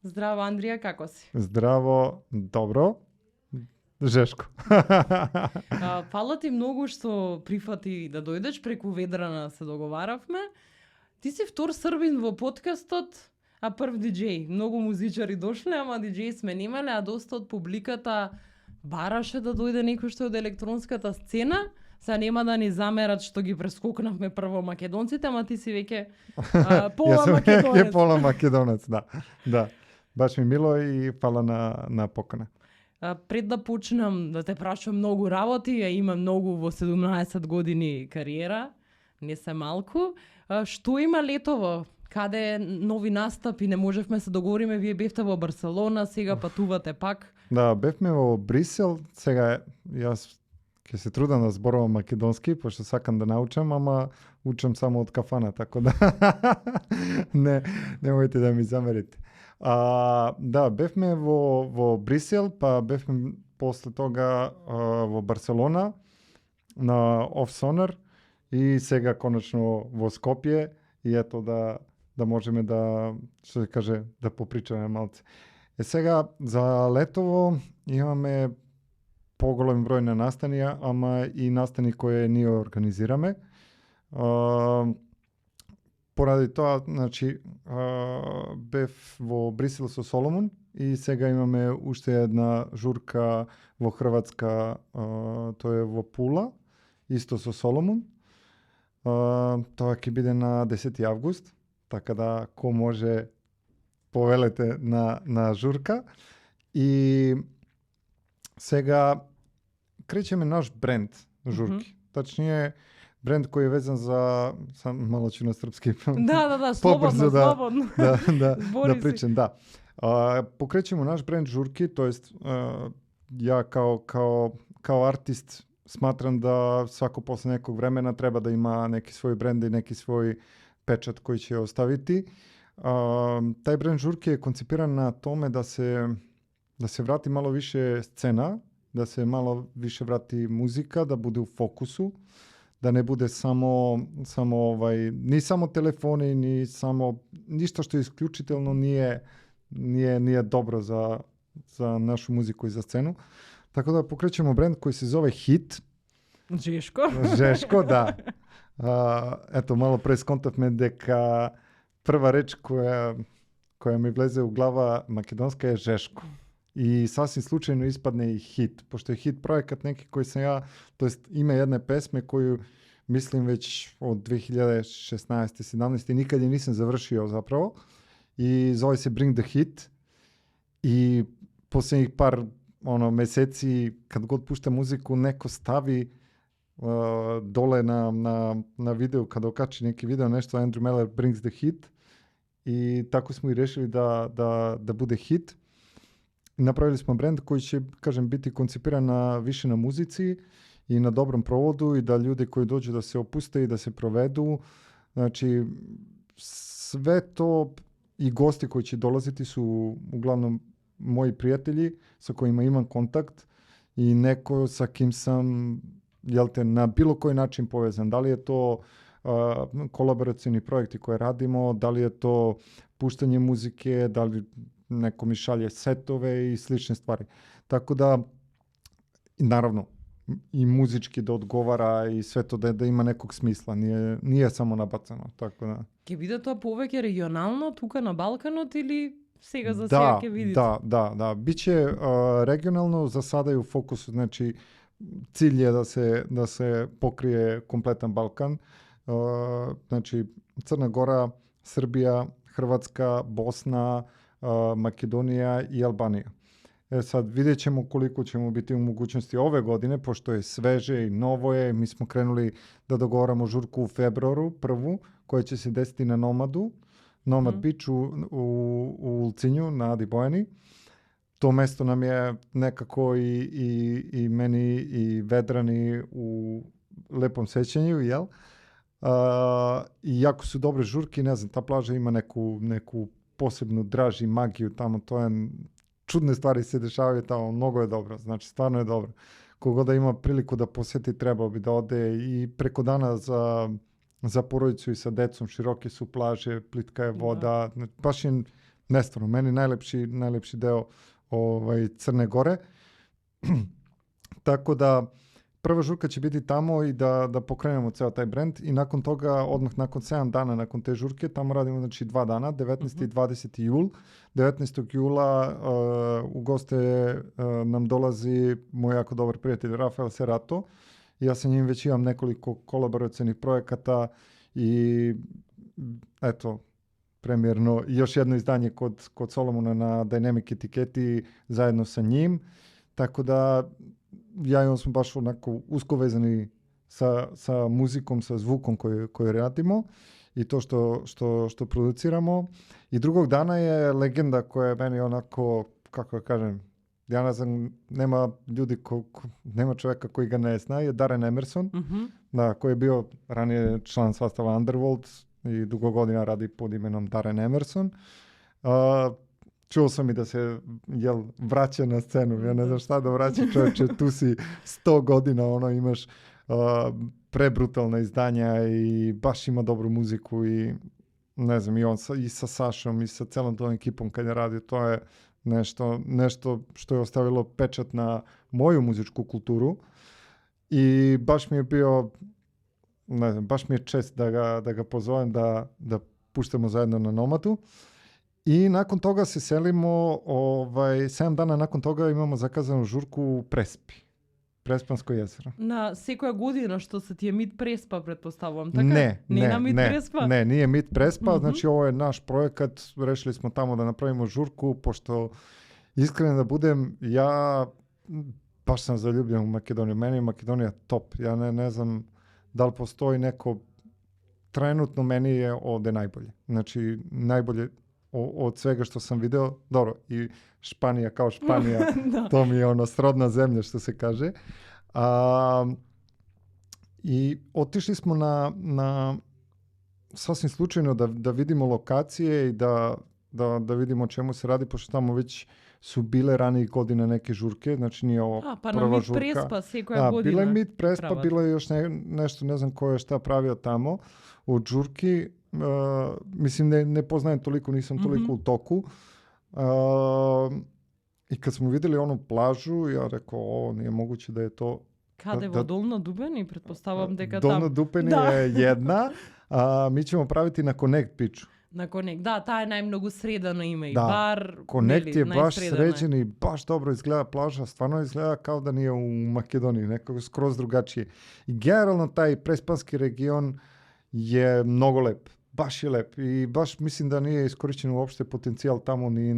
Здраво, Андрија, како си? Здраво, добро, Жешко. Фала ти многу што прифати да дојдеш, преку Ведрана се договаравме. Ти си втор србин во подкастот, а прв диџеј. Многу музичари дошле, ама диџеј сме немале, а доста од публиката бараше да дојде некој што е од електронската сцена. Сега нема да ни замерат што ги прескокнавме прво македонците, ама ти си веќе пола македонец. Пола македонец, да. Да. Баш ми мило и фала на покана. Пред да почнам да те прашам многу работи, ја имам многу во 17 години кариера, не се малку. Што има летово? Каде нови настапи? Не можевме се договориме, вие бевте во Барселона, сега патувате пак. Да, бевме во Брисел, сега јас ќе се трудам да зборувам македонски, пошто сакам да научам, ама учам само од кафана, така да не можете да ми замерите. Да, бевме во Брисел, па бевме после тога во Барселона на Off Sonar и сега конечно во Скопје и ето да можеме да, што се каже, да попричаме малце. Сега за летово имаме поголем број на настанија, ама и настани кои ние организираме. Поради тоа, значи, бев во Брисел со Соломон и сега имаме уште една журка во Хрватска, тоа е во Пула, исто со Соломон. Тоа ќе биде на 10 август, така да ко може повелете на журка. И сега кречеме наш бренд журки. Тачнije бренд кој е везан за мало на српски. Да, слободно. Да причам, да. Покречеме наш бренд журки, тоест ја као артист сматрам да свако после неког времена треба да има неки свој бренд и неки свој печат кој ќе оставити. Тај бренд журки е концепиран на томе да се врати мало више сцена, да се мало више врати музика, да буде у фокусу, да не буде само ни само телефони, ни само ништо што е исклучително не е добро за нашу музику и за сцену. Така да покречеме бренд кој се зове Хит. Жешко, да. Ето, мало пресконтавме дека прва реч која ми влезе у глава македонска е Жешко. И сасвим случајно испадне и Хит, пошто е Хит проекат неки кој сам ја, тоест има една песме коju мислим веќе од 2016-17 никаде нисам завршио заправо и зове се Bring the Hit и последних пар месеци кад год пушта музику неко стави доле на видео, кад окачи неки видео нешто Andrew Miller Brings the Hit и тако смо и решили да буде хит. Направили смо бренд кој ќе, кажем, бити концепиран више на музици и на добром проводу и да луѓе кои доđу да се опусте и да се проведу. Значи, све то и гости кои ќе долазити су углавном мои пријатели со којима имам контакт и некој со ким сам на било кој начин повезан. Дали е то колаборациони проекти кои радимо, дали е то пуштање музике, дали неко ми шалje сетове и слични ствари. Така да, наравно, и музички да одговара и свето да има неког смисла. Nije само набацано. Така да. Ке биде тоа повеќе регионално, тука на Балканот или сега за сега ќе видите? Да. Биче регионално за сада и у фокусу, значи cilj je da se pokrije kompletan Balkan. Znači Crna Gora, Srbija, Hrvatska, Bosna, Makedonija i Albanija. Sad vidjet ćemo koliko ćemo biti u mogućnosti ove godine, pošto je sveže i novo je. Mi smo krenuli da dogovaramo žurku u februaru, prvu, koja će se desiti na Nomad Beach u Ulcinju, na Adi Bojani. To mesto nam je nekako i meni i Vedrani u lepom sećanju, jel? I jako su dobre žurke, ne znam, ta plaža ima neku posebnu draž i magiju tamo, to je čudne stvari se dešavaju tamo, mnogo je dobro, znači stvarno je dobro. Kogo da ima priliku da posjeti, trebao bi da ode i preko dana za porodicu i sa decom, široke su plaže, plitka je voda, baš je Nestvarno, meni najlepši deo Crne Gore. Tako da prva žurka će biti tamo i da pokrenemo ceo taj brand i nakon toga, odmah nakon 7 dana nakon te žurke, tamo radimo 2 dana, 19. i 20. jul. 19. jula u goste nam dolazi moj jako dobar prijatelj Rafael Serato. Ja sa njim već imam nekoliko kolaboracionih projekata i eto, premijerno još jedno izdanje kod Solomona na Dynamic etiketi zajedno sa njim. Tako da ja i on smo baš onako usko vezani sa muzikom, sa zvukom koju radimo i to što produciramo. I drugog dana je legenda koja je meni onako, kako kažem, ja ne znam, nema čovjeka koji ga ne zna, je Darren Emerson, koji je bio ranije član sastava Underworld i dugo godina radi pod imenom Darren Emerson. Čuo sam i da se vraća na scenu. Ja ne znam šta da vraća, čovječe, tu si 100 godina, imaš prebrutalna izdanja i baš ima dobru muziku i ne znam, i on i sa Sašom i sa celom tom ekipom kad je radio, to je nešto što je ostavilo pečat na moju muzičku kulturu i baš mi je bio, ne znam, baš mi je čest da ga pozovem da puštamo zajedno na Nomadu. I nakon toga se selimo, 7 dana nakon toga imamo zakazanu žurku u Prespi. Prespansko jezero. Na sekoja godina što se ti je Meet Prespa, pretpostavljam, tako? Ne, Prespa? Ne, nije Meet Prespa, znači ovo je naš projekat, rešili smo tamo da napravimo žurku, pošto iskreno da budem, ja baš sam zaljubljen u Makedoniju, meni je Makedonija top, ja ne znam da li postoji neko, trenutno meni je ovde najbolje, znači najbolje od svega što sam video, dobro, i Španija kao Španija, to mi je srodna zemlja što se kaže. I otišli smo na sasvim slučajno da vidimo lokacije i da vidimo o čemu se radi, pošto tamo već su bile ranijih godina neke žurke, znači nije ovo prva žurka. Pa na Meet Prespa sekoja godina. Bila je Meet Prespa, bilo je još nešto, ne znam ko je šta pravio tamo od žurki. Mislim, ne poznajem toliko, nisam toliko u toku. I kad smo vidjeli onu plažu, ja rekao, ovo nije moguće da je to... Каде во Долно Дупени, pretpostavljam дека там. Долно Дупени je jedna, mi ćemo praviti na Connect Beachu. Na Connect, da, ta je najmnogo sredana ime i bar. Connect je baš sređen i baš dobro izgleda plaža, stvarno izgleda kao da nije u Makedoniji, nekako skroz drugačije. I generalno taj prespanski region je mnogo lep, baš je lep i baš mislim da nije iskorišćen uopšte potencijal tamo ni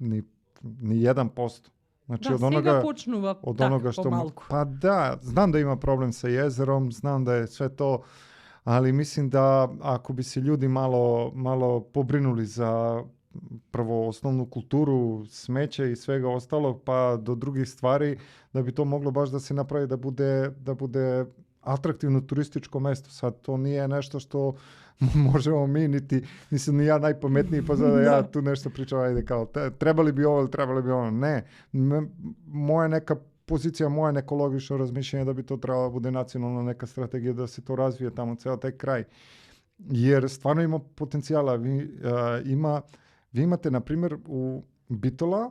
1%. Znači, da, сега почнува така, помалку. Pa da, znam da ima problem sa jezerom, znam da je sve to, ali mislim da ako bi se ljudi malo pobrinuli za prvo osnovnu kulturu, smeće i svega ostalog, pa do drugih stvari, da bi to moglo baš da se napravi da bude atraktivno turističko mesto. Sad to nije nešto što možemo mi, nisam ni ja najpametniji, pa da ja tu nešto pričam, ajde kao, trebali bi ovo ili trebali bi ono. Ne, moja neka pozicija, moje neko logično razmišljanje da bi to trebala da bude nacionalna neka strategija, da se to razvije tamo, ceo taj kraj. Jer stvarno ima potencijala. Vi imate, na primjer, u Bitola,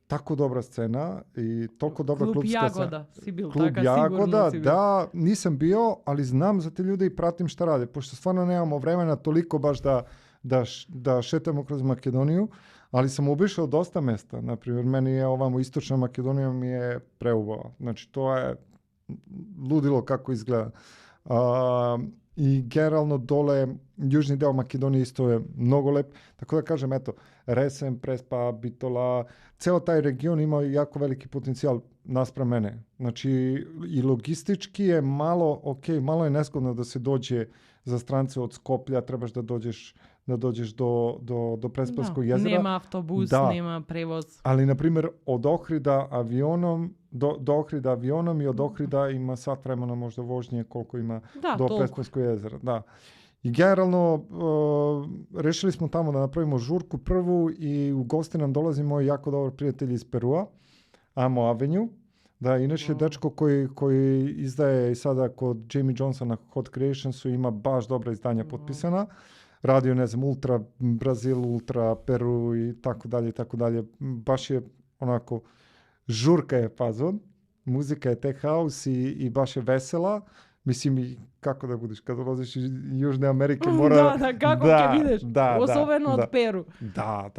tako dobra scena i toliko dobra klubska scena. Klub Jagoda si bil, Klub taka Jagoda, sigurno si bil. da, nisam bio, ali znam za te ljude i pratim šta rade, pošto stvarno nemamo vremena toliko baš da šetamo kroz Makedoniju, ali sam obišao dosta mesta. Naprimjer, meni je ovamo istočna Makedonija mi je preubava. Znači, to je ludilo kako izgleda. I generalno dole, južni deo Makedonije isto je mnogo lep. Tako da kažem, eto, Resen, Prespa, Bitola, ceo taj region ima jako veliki potencijal naspram mene. Znači, i logistički je malo je nesgodno da se dođe za strance od Skoplja, trebaš da dođeš do Prespanskog jezera. Nema autobus, nema prevoz. Ali, na primjer, od Ohrida avionom, do Ohrida avionom i od Ohrida ima sat vremena možda vožnje koliko ima do Prespanskog jezera. Da. I generalno, rešili smo tamo da napravimo žurku prvu i u goste nam dolazi moj jako dobar prijatelj iz Perua, Amo Avenue. Da, inače dečko koji izdaje i sada kod Jamie Johnsona Hot Creationsu ima baš dobra izdanja potpisana. radio, ne znam, Ultra Brazil, Ultra Peru i tako dalje, i tako dalje. Baš je onako, žurka je fazon, muzika je tech house i baš je vesela. Mislim, i kako da budeš, kad dolaziš iz Južne Amerike, mora... kako će vidiš, особено od Peru. Da.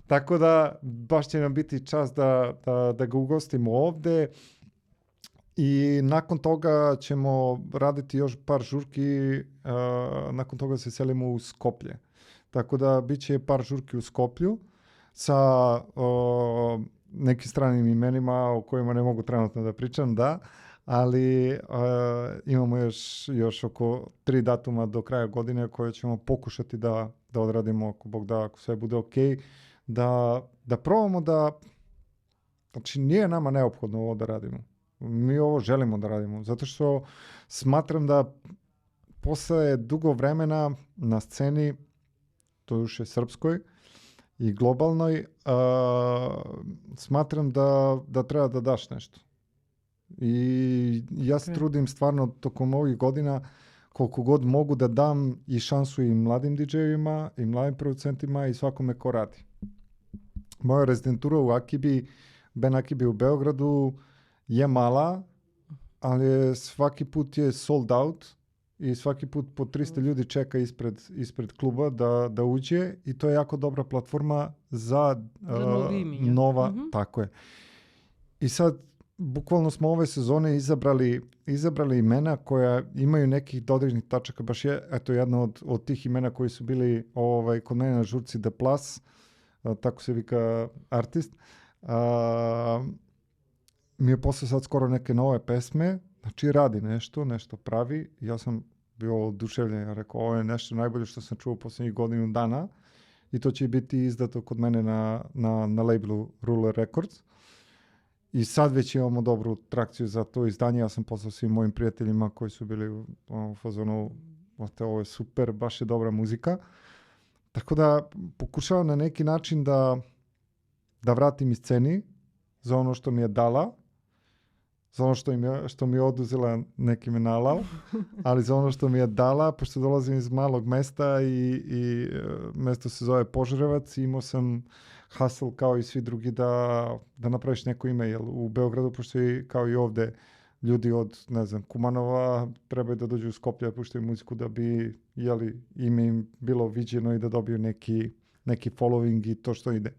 Tako da, baš će nam biti čast da ga ugostimo ovde. I nakon toga ćemo raditi još par žurki, nakon toga se selimo u Skoplje. Tako da bit će par žurki u Skoplju sa nekim stranim imenima o kojima ne mogu trenutno da pričam, ali imamo još oko 3 datuma do kraja godine koje ćemo pokušati da odradimo, ako Bog da, ako sve bude ok, da probamo da, znači nije nama neophodno ovo da radimo. Mi ovo želimo da radimo, zato što smatram da posle dugo vremena na sceni, to još je srpskoj i globalnoj, smatram da treba da daš nešto. I ja se trudim stvarno tokom ovih godina koliko god mogu da dam i šansu i mladim DJ-evima i mladim producentima i svakome ko radi. Moja rezidentura u Akibi, Ben Akibi u Beogradu je mala, ali svaki put je sold out i svaki put po 300 ljudi čeka ispred kluba da uđe i to je jako dobra platforma za nova, tako je. I sad bukvalno smo ove sezone izabrali imena koja imaju nekih dodirnih tačaka. Baš je jedna od tih imena koji su bili kod mene na žurci The Plus, tako se vika artist. Mi je poslao sad skoro neke nove pesme, znači radi nešto pravi. Ja sam bio oduševljen, ja rekao, ovo je nešto najbolje što sam čuo posljednjih godinu dana i to će biti izdato kod mene na labelu Ruler Records. I sad već imamo dobru trakciju za to izdanje. Ja sam poslao svim mojim prijateljima koji su bili u fazonu, ovo je super, baš je dobra muzika. Tako da pokušavam na neki način da vratim iz sceni za ono što mi je dala, za ono što mi je oduzela, neki me nalao, ali za ono što mi je dala, pošto dolazim iz malog mesta i mesto se zove Požarevac, imao sam hustle kao i svi drugi da napraviš neko ime, jer u Beogradu, pošto je kao i ovde, ljudi od, ne znam, Kumanova trebaju da dođu u Skoplje, puštaju muziku da bi, ime im bilo viđeno i da dobiju neki following i to što ide.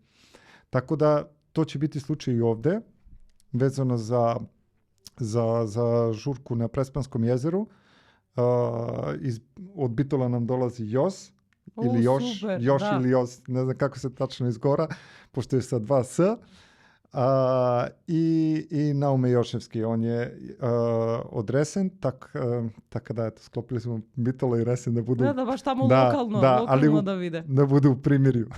Tako da, to će biti slučaj i ovde, vezano za žurku na Prespanskom jezeru. Od Bitola nam dolazi Jos, ili ili Jos, ne znam kako se tačno izgora, pošto je sa 2 S. I Naume Joševski, on je od Resen, tako da eto, sklopili smo Bitola i Resen da budu... Da, baš tamo lokalno da vide. Da budu u primirju.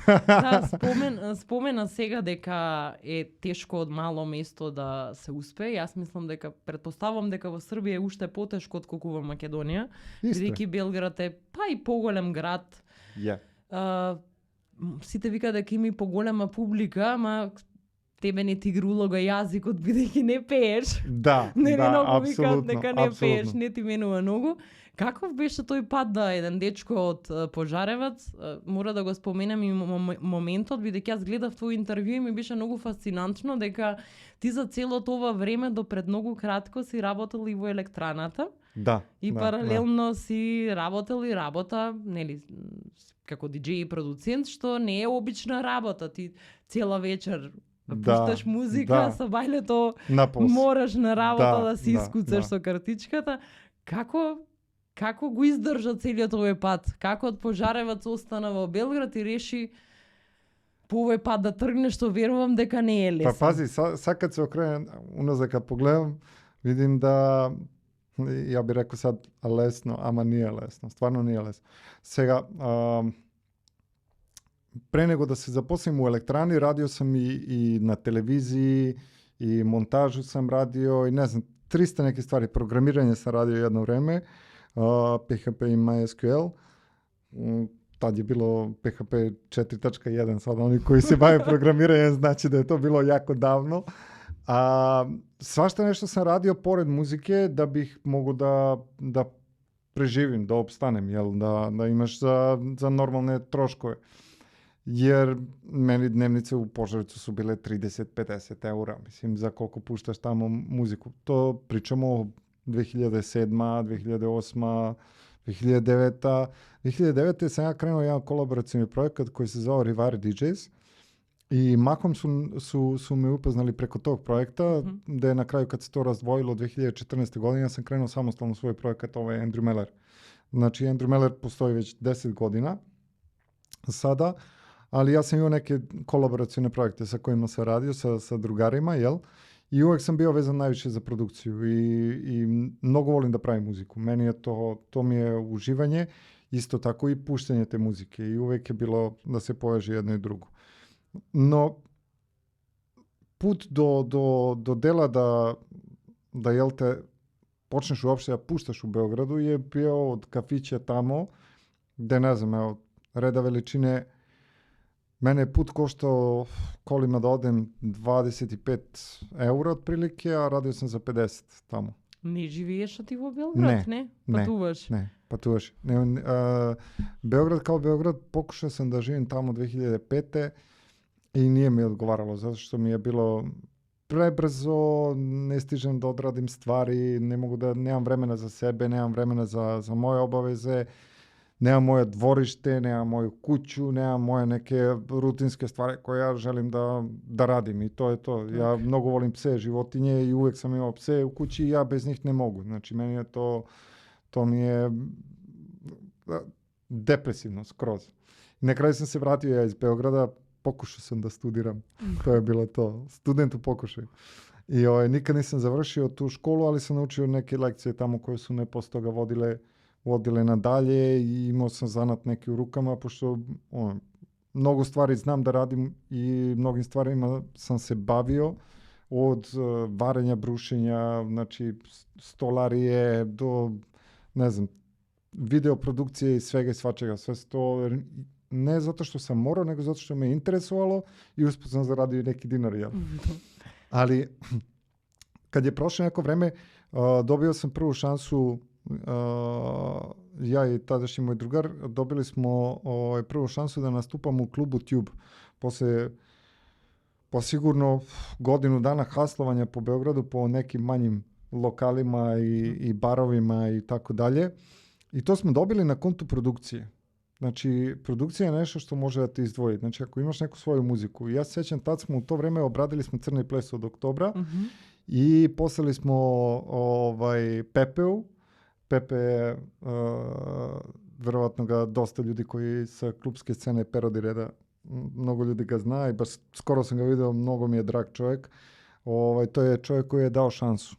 Спомена сега дека е тешко од мало место да се успее. Јас мислам дека, предпоставам дека во Србија е уште потешко отколку во Македонија, бидејќи Белград е и поголем град. Сите викаат дека има и поголема публика, ама тебе не ти грулога јазикот бидејќи не пееш. Не многу викаат дека не пееш, не ти менува многу. Каков беше тој пат да еден дечко од Пожаревац, мора да го споменам и моментот, бидејќи јас гледав твој интервју и ми беше многу фасцинантно дека ти за целото ова време до пред многу кратко си работел и во електраната. И паралелно си работел и работа, нели, како диџеј и продуцент, што не е обична работа. Ти цела вечер пушташ музика, со бајлето мораш на работа да си искуцаш со картичката. Како го издржа целиот овој пат? Како од Пожаревац остана во Белград и реши по овој пат да тргне, што верувам дека не е лесно? Па пази, сакат се окрене уназад кога погледам, видим да, ја би рекол сад лесно, ама не е лесно. Стварно не е лесно. Сега, pre nego da se zaposlim u elektrani, radio sam i na televiziji, i montažu sam radio, i ne znam, 300 neke stvari. Programiranje sam radio jedno vreme, PHP i MySQL. Tad je bilo PHP 4.1, sad oni koji se bave programiranjem znači da je to bilo jako davno. Svašta nešto sam radio pored muzike da bih mogu da preživim, da opstanem, jel, da imaš za normalne troškove. Jer meni dnevnice u Požarevcu su bile 30-50 eura, mislim, za koliko puštaš tamo muziku. To pričamo 2007, 2008, 2009. 2009. sam ja krenuo jedan kolaboracijni projekat koji se zvao Rivari DJs i mahom su me upoznali preko tog projekta, gde na kraju kad se to razdvojilo 2014. godine, ja sam krenuo samostalno svoj projekat, ovo je Andrew Meller. Znači, Andrew Meller postoji već 10 godina sada, ali ja sam imao neke kolaboracijne projekte sa kojima sam radio, sa drugarima, jel? I uvek sam bio vezan najviše za produkciju i mnogo volim da pravim muziku. Meni je to mi je uživanje, isto tako i puštanje te muzike i uvek je bilo da se poveže jedno i drugo. No, put do dela da jel te počneš uopšte da puštaš u Beogradu je bio od kafića tamo, gde ne znam, evo, reda veličine. Mene je put koštao kolima da odem 25 eura otprilike, a radio sam za 50 tamo. Не живееш ти во Белград, не? Патуваш? Не, патуваш. Beograd kao Beograd, pokušao sam da živim tamo 2005. I nije mi odgovaralo, zato što mi je bilo prebrzo, ne stižem da odradim stvari, nemam vremena za sebe, nemam vremena za moje obaveze, nemam moje dvorište, nemam moju kuću, nemam moje neke rutinske stvari koje ja želim da radim i to je to. Ja mnogo volim pse, životinje i uvek sam imao pse u kući i ja bez njih ne mogu. Znači, meni je to mi je depresivno skroz. I na kraju sam se vratio ja iz Beograda, pokušao sam da studiram. To je bilo to. Student u pokušaju. I nikad nisam završio tu školu, ali sam naučio neke lekcije tamo koje su me posle toga vodile nadalje i imao sam zanat neki u rukama, pošto mnogo stvari znam da radim i mnogim stvarima sam se bavio, od varenja, brušenja, znači stolarije do, ne znam, videoprodukcije i svega i svačega. Sve to ne zato što sam morao, nego zato što me interesovalo i usput sam zaradio neki dinar. Ja. Ali kad je prošlo neko vreme, dobio sam prvu šansu, ja i tadašnji moj drugar, dobili smo prvu šansu da nastupamo u klubu Tube. Po sigurno godinu dana haslovanja po Beogradu, po nekim manjim lokalima i barovima i tako dalje. I to smo dobili na kontu produkcije. Znači, produkcija je nešto što može da te izdvoji. Znači, ako imaš neku svoju muziku. Ja se sjećam, tad smo u to vreme obradili smo Crni ples od oktobra i poslali smo Pepeu. Pepe je, verovatno ga dosta ljudi koji sa klubske scene Perodi reda, mnogo ljudi ga zna i baš skoro sam ga video, mnogo mi je drag čovjek. To je čovjek koji je dao šansu.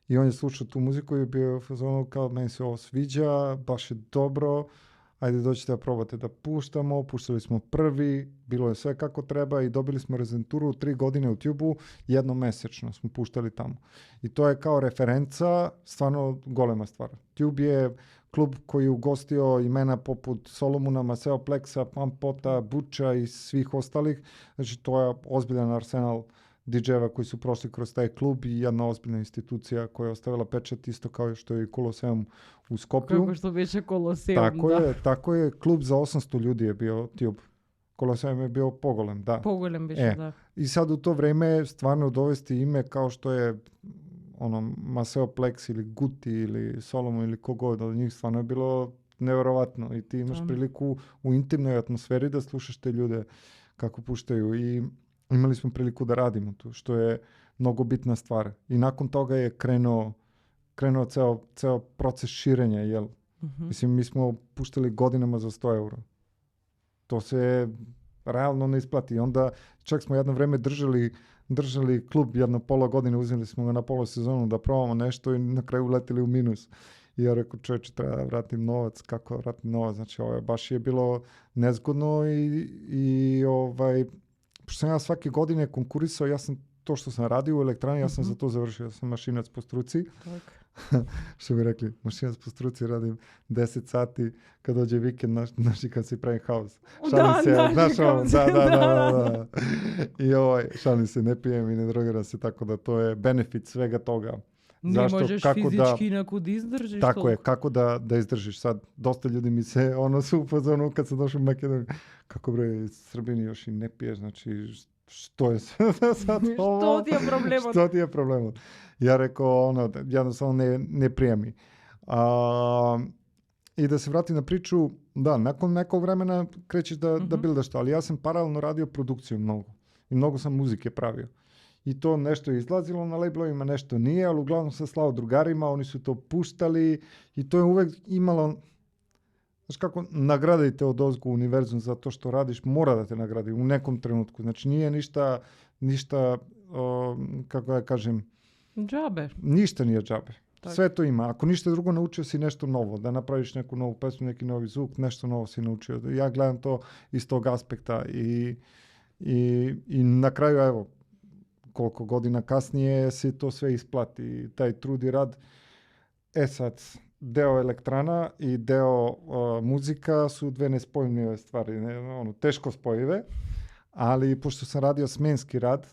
I on je slušao tu muziku i bio u fazonu kao meni se ovo sviđa, baš je dobro, ajde dođite da probate da puštamo. Puštali smo prvi, bilo je sve kako treba i dobili smo rezidenturu 3 godine u Tube-u, jednomesečno smo puštali tamo. I to je kao referenca, stvarno golema stvar. Tube je klub koji je ugostio imena poput Solomona, Maceo Plexa, Pampota, Buča i svih ostalih. Znači to je ozbiljan arsenal DJ-eva koji su prošli kroz taj klub i jedna ozbiljna institucija koja je ostavila pečat isto kao što je i Koloseum u Skopju. Kako što biše Koloseum, Tako je, klub za 800 ljudi je bio Tube. Koloseum je bio pogolem, da. Pogolem biše, da. I sad u to vreme stvarno dovesti ime kao što je Maceo Plex ili Guti ili Solomon ili kogod od njih, stvarno je bilo nevjerovatno i ti imaš priliku u intimnoj atmosferi da slušaš te ljude kako puštaju i imali smo priliku da radimo tu, što je mnogo bitna stvar. I nakon toga je krenuo ceo proces širenja, jel? Mislim, mi smo puštali godinama za 100 euro. To se realno ne isplati. Onda čak smo jedno vreme držali klub jedno pola godine, uzeli smo ga na pola sezonu da probamo nešto i na kraju uletili u minus. I ja rekao, čovječe, treba da vratim novac. Kako vratim novac? Znači, baš je bilo nezgodno i pošto sam ja svake godine konkurisao, ja sam to što sam radio u elektrani, ja sam za to završio, ja sam mašinac po struci. Što bi rekli, mašinac po struci, radim 10 sati kad dođe vikend, znači kad si pravim haos. Šalim se, znaš ovo, da. I šalim se, ne pijem i ne drogiram se, tako da to je benefit svega toga. Не можеш физички инаку да издржиш. Tako je, kako da izdržiš. Sad, dosta ljudi mi se su upozorno kad sam došao u Makedoniju. Kako bre, Srbini još i ne piješ, znači što je sad ovo? Što ti je problemot? Što ti je problemot? Ja rekao, jednostavno ne prijemi. I da se vratim na priču, da, nakon nekog vremena krećeš da bildaš to, ali ja sam paralelno radio produkciju mnogo. I mnogo sam muzike pravio. I to nešto je izlazilo na labelovima, nešto nije, ali uglavnom sam slao drugarima, oni su to puštali i to je uvek imalo, znaš kako, nagradite od ozgu univerzum za to što radiš, mora da te nagradi u nekom trenutku. Znači nije ništa kako ja kažem, džabe. Ništa nije džabe. Tak. Sve to ima. Ako ništa drugo, naučio si nešto novo, da napraviš neku novu pesmu, neki novi zvuk, nešto novo si naučio. Ja gledam to iz tog aspekta i na kraju, evo, koliko godina kasnije se to sve isplati, taj trud i rad. Sad, deo elektrana i deo muzika su dve nespojljive stvari, teško spojive, ali pošto sam radio smenski rad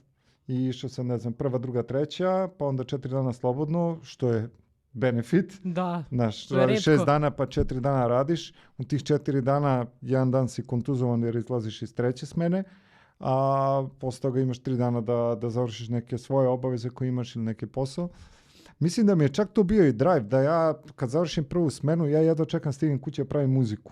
i išao sam, ne znam, 1., 2., 3., pa onda 4 dana slobodno, što je benefit. Da, znaš, radiš 6 dana pa 4 dana radiš, u tih 4 dana 1 dan si kontuzovan jer izlaziš iz 3. smene, a posle toga imaš 3 dana da završiš neke svoje obaveze koje imaš ili neki posao. Mislim da mi je čak to bio i drive, da ja kad završim 1. smenu, ja jedva čekam stignem kući da pravim muziku.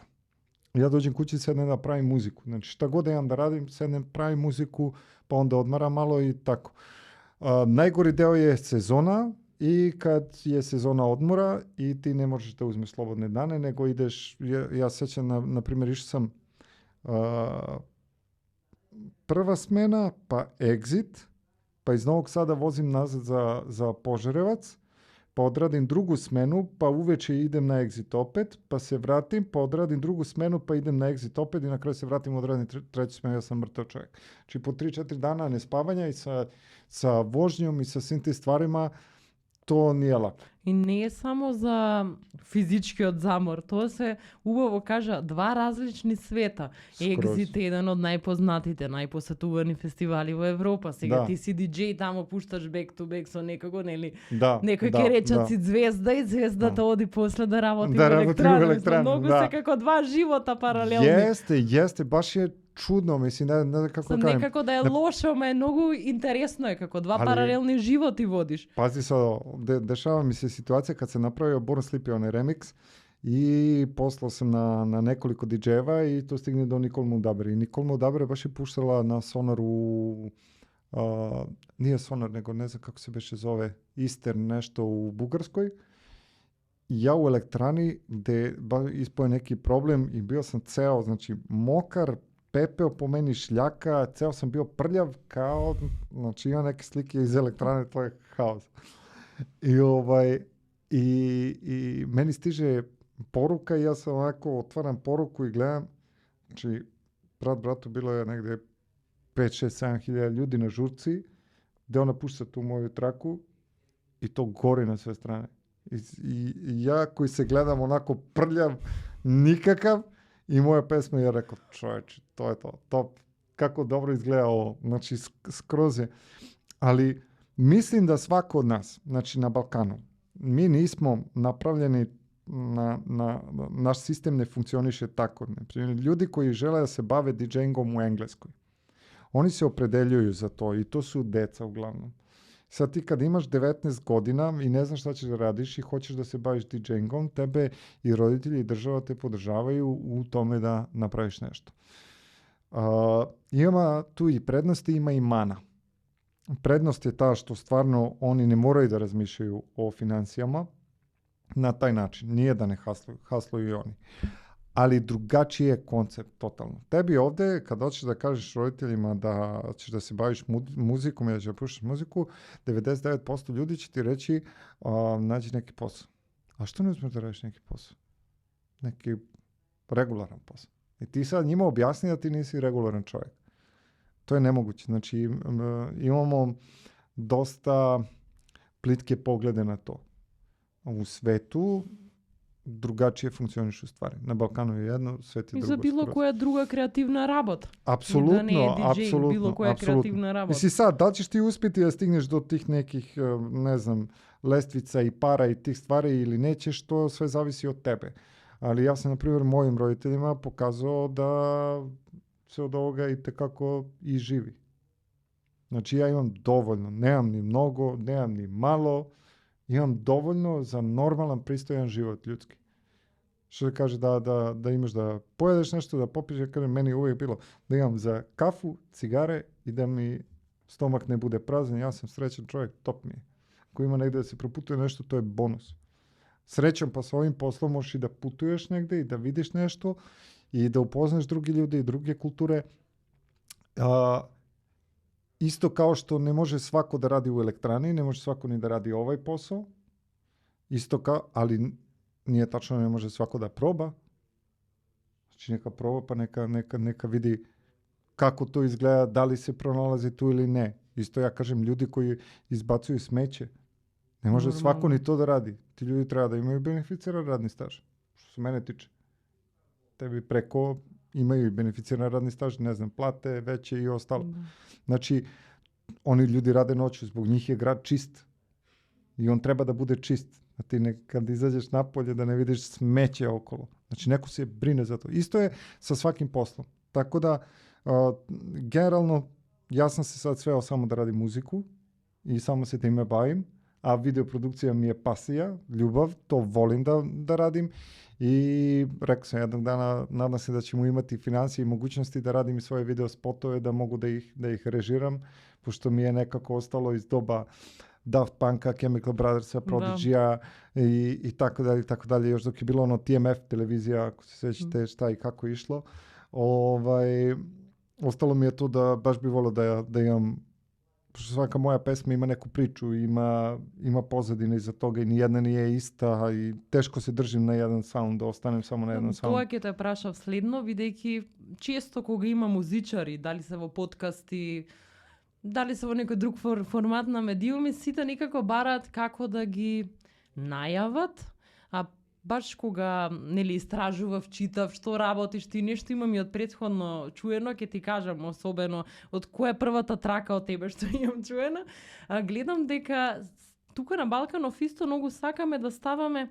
Ja dođem kući i sednem da pravim muziku. Znači šta god da imam da radim, sednem pravim muziku, pa onda odmaram malo i tako. Najgori deo je sezona i kad je sezona odmora i ti ne možeš da uzmeš slobodne dane, nego ideš, ja sećam, na primjer, išao sam 1. smena, pa exit, pa iz Novog Sada vozim nazad za Požarevac, pa odradim 2. smenu, pa uveče idem na exit opet, pa se vratim, pa odradim 2. smenu, pa idem na exit opet i na kraju se vratim, odradim 3. smenu, ja sam mrtav čovjek. Znači po 3-4 dana nespavanja i sa vožnjom i sa svim tim stvarima, to nije lako. И не е само за физичкиот замор, тоа се убаво кажа 2 различни света. Exit е еден од најпознатите, најпосетувани фестивали во Европа. Сега ти си диџеј, тамо пушташ back to back со некого, нели? Некој ќе речат си звезда и звездата оди после да работи во електрана. Многу се како 2 живота паралелни. Јесте, баш е чудно, мислим, не знам како да кажам. Некако да е лошо, ама е многу интересно е, како 2 паралелни животи водиш. Пази се, дешава ми се ситуација kad se napravio Born Sleepy onaj remix i poslao sam na nekoliko DJ-eva i to stigne do Nicole Moudaber. I Nicole Moudaber baš je puštala na Sonaru, nije Sonar, nego ne znam kako se beše zove, Eastern nešto u Bugarskoj. I ja u elektrani gde ispoje neki problem i bio sam ceo, znači mokar, pepeo po meni, šljaka, ceo sam bio prljav kao, znači ima neke slike iz elektrane, to je haos. I meni stiže poruka i ja sam ovako otvaram poruku i gledam, znači bratu bilo je negde 5-6-7 hiljada ljudi na žurci, gde ona pušta tu moju traku i to gori na sve strane. I ja koji se gledam onako prljav, nikakav, i moja pesma, ja rekao, čovječe, to je to, kako dobro izgleda ovo, znači skroz je. Ali mislim da svako od nas, znači na Balkanu, mi nismo napravljeni, naš sistem ne funkcioniše tako. Ljudi koji žele da se bave DJingom u Engleskoj, oni se opredeljuju za to i to su deca uglavnom. Sad ti kad imaš 19 godina i ne znaš šta ćeš da radiš i hoćeš da se baviš DJingom, tebe i roditelji i država te podržavaju u tome da napraviš nešto. Ima tu i prednosti, ima i mana. Prednost je ta što stvarno oni ne moraju da razmišljaju o financijama na taj način. Nije da ne hasluju i oni. Ali drugačiji je koncept totalno. Tebi ovde, kad hoćeš da kažeš roditeljima da ćeš da se baviš muzikom i da ćeš da puštaš muziku, 99% ljudi će ti reći nađi neki posao. A što ne uzmeš da radiš neki posao? Neki regularan posao. I ti sad njima objasni da ti nisi regularan čovjek. To je nemoguće. Znači, imamo dosta plitke poglede na to. U svetu drugačije funkcionišu stvari. На Балкану е едно, свет е друго. И за било која друга креативна работа. Апсолутно, да не е DJ, апсолутно. Било која креативна работа. Мисли sad, da ćeš ti uspjeti da stigneš do tih nekih, ne znam, lestvica i para i tih stvari ili nećeš, to sve zavisi od tebe. Ali ja sam, na primjer, mojim roditeljima pokazao da se od ovoga itekako i živi. Znači ja imam dovoljno, nemam ni mnogo, nemam ni malo, imam dovoljno za normalan, pristojan život ljudski. Što kaže da imaš da pojedeš nešto, da popiješ, ja kažem, meni je uvijek bilo da imam za kafu, cigare i da mi stomak ne bude prazan, ja sam srećan čovjek, top mi je. Ako ima negdje da se proputuje nešto, to je bonus. Srećan pa s ovim poslom možeš i da putuješ negdje i da vidiš nešto i da upoznaš drugi ljudi i druge kulture. Isto kao što ne može svako da radi u elektrani, ne može svako ni da radi ovaj posao, isto kao, ali nije tačno, ne može svako da proba. Znači neka proba pa neka vidi kako to izgleda, da li se pronalazi tu ili ne. Isto ja kažem, ljudi koji izbacuju smeće, ne može svako ni to da radi. Ti ljudi treba da imaju beneficiran radni staž. Što se mene tiče. Tebi preko imaju i beneficiran radni staž, ne znam, plate veće i ostalo. Znači, oni ljudi rade noću, zbog njih je grad čist. I on treba da bude čist. A ti kad izađeš napolje da ne vidiš smeće okolo. Znači, neko se brine za to. Isto je sa svakim poslom. Tako da, generalno, ja sam se sad sveo samo da radim muziku i samo se time bavim, a videoprodukcija mi je pasija, ljubav, to volim da radim i rekao sam jednog dana, nadam se da ćemo imati financije i mogućnosti da radim i svoje video spotove, da mogu da ih režiram, pošto mi je nekako ostalo iz doba Daft Punka, Chemical Brothersa, Prodigy-a i tako dalje, još dok je bilo ono TMF televizija, ako se sjećate šta i kako je išlo. Ostalo mi je to da baš bi volio da imam, pošto svaka moja pesma ima neku priču, ima pozadine iza toga i nijedna nije ista i teško se držim na jedan sound, da ostanem samo na jedan sound. Тоа ќе те прашав следно, бидејќи често кога има музичари, дали се во подкасти, дали се во некој друг формат на медиуми, сите некако бараат како да ги најават, а баш кога истражував, читав што работиш ти, нешто имам и од претходно чуено, ќе ти кажам особено од која е првата трака од тебе што имам чуена, гледам дека тука на Балканов исто многу сакаме да ставаме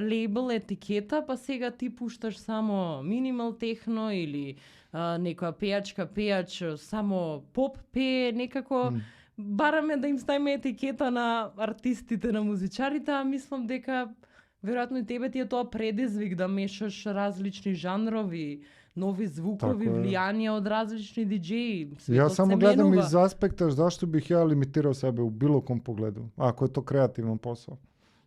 лейбл, етикета, па сега ти пушташ само минимал техно или некоја пејач само поп пее, некако бараме да им ставиме етикета на артистите, на музичарите, а мислам дека веројатно и тебе ти е тоа предизвик да мешаш различни жанрови, нови звукови, влијанија од различни диџеи. Ја само гледам из аспекта зашто бих ја лимитирал себе у било ком погледу, ако е то креативен посол.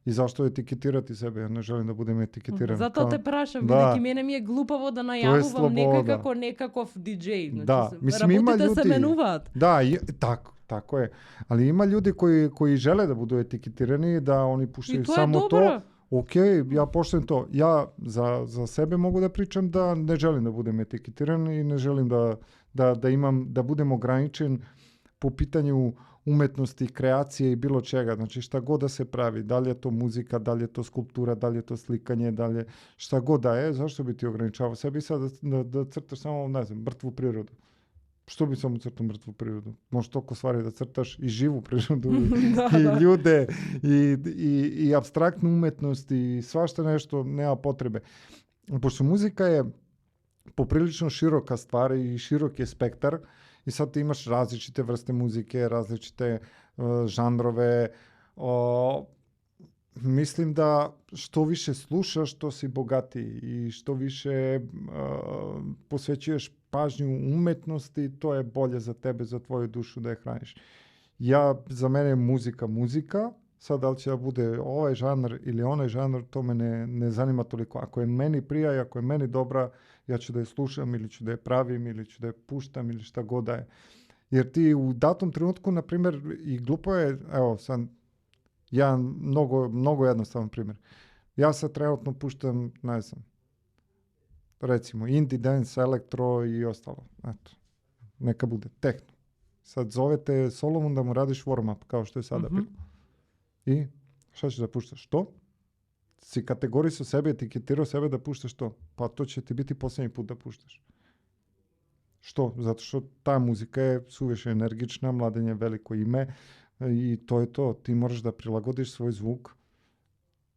И зашто етикетирати себе? Ја не желим да будем етикетирани. Затоа те прашам, бидејќи мене ми е глупаво да најавувам некаков диџеј. Да, мислим, има луѓе се менуваат. Да, тако е. Али има луѓе кои желе да будат етикетирани, да они пуштају само то. Океј, ја поштам то. Ја за себе могу да причам да не желим да будем етикетиран и не желим да будем ограничен по питању уметности, креација и било чега. Значи шта god да се прави, дали е то музика, дали е то скулптура, дали е то сликање, дали шта god да е, зашто би ти ограничавал себе и сега да црташ само, не знам, мртву природу. Што би само цртал мртву природу? Може толку ствари да црташ и живу природу, и људе, и абстрактна уметност, и свашта нешто, нема потребе. Пошто музика е поприлично широка ствар и широк е спектар, и сад ти имаш различите врсте музике, различите жанрове. Мислим да што више слушаш, што си богати и што више посвеќуваш пажњу уметности, тоа е боле за тебе, за твоја душу да ја храниш. За мене музика, сад дали ќе да буде овај жанр или онај жанр, то ме не занима толико. Ако е мени прија и ако е мени добра, ја ќе да ја слушам или ќе да ја правим или ќе да ја пуштам или шта god да е. Јер ти у датом тренутку, на пример, и глупо е, ево, сад ја многу едноставен пример. Јас се тренутно пуштам, не знам, рецимо, инди, денс, електро и остало. Ето, нека буде техно. Сад зовете Соломон да му радиш warm-up, као што е сада било. И што ќе да пушташ? Што? Си категории со себе, етикетирao себе да пушташ што? Па то ќе ти бити последни пут да пушташ. Што? Затоа што таа музика е сувише енергична, младење велико име, I to je to. Ti moraš da prilagodiš svoj zvuk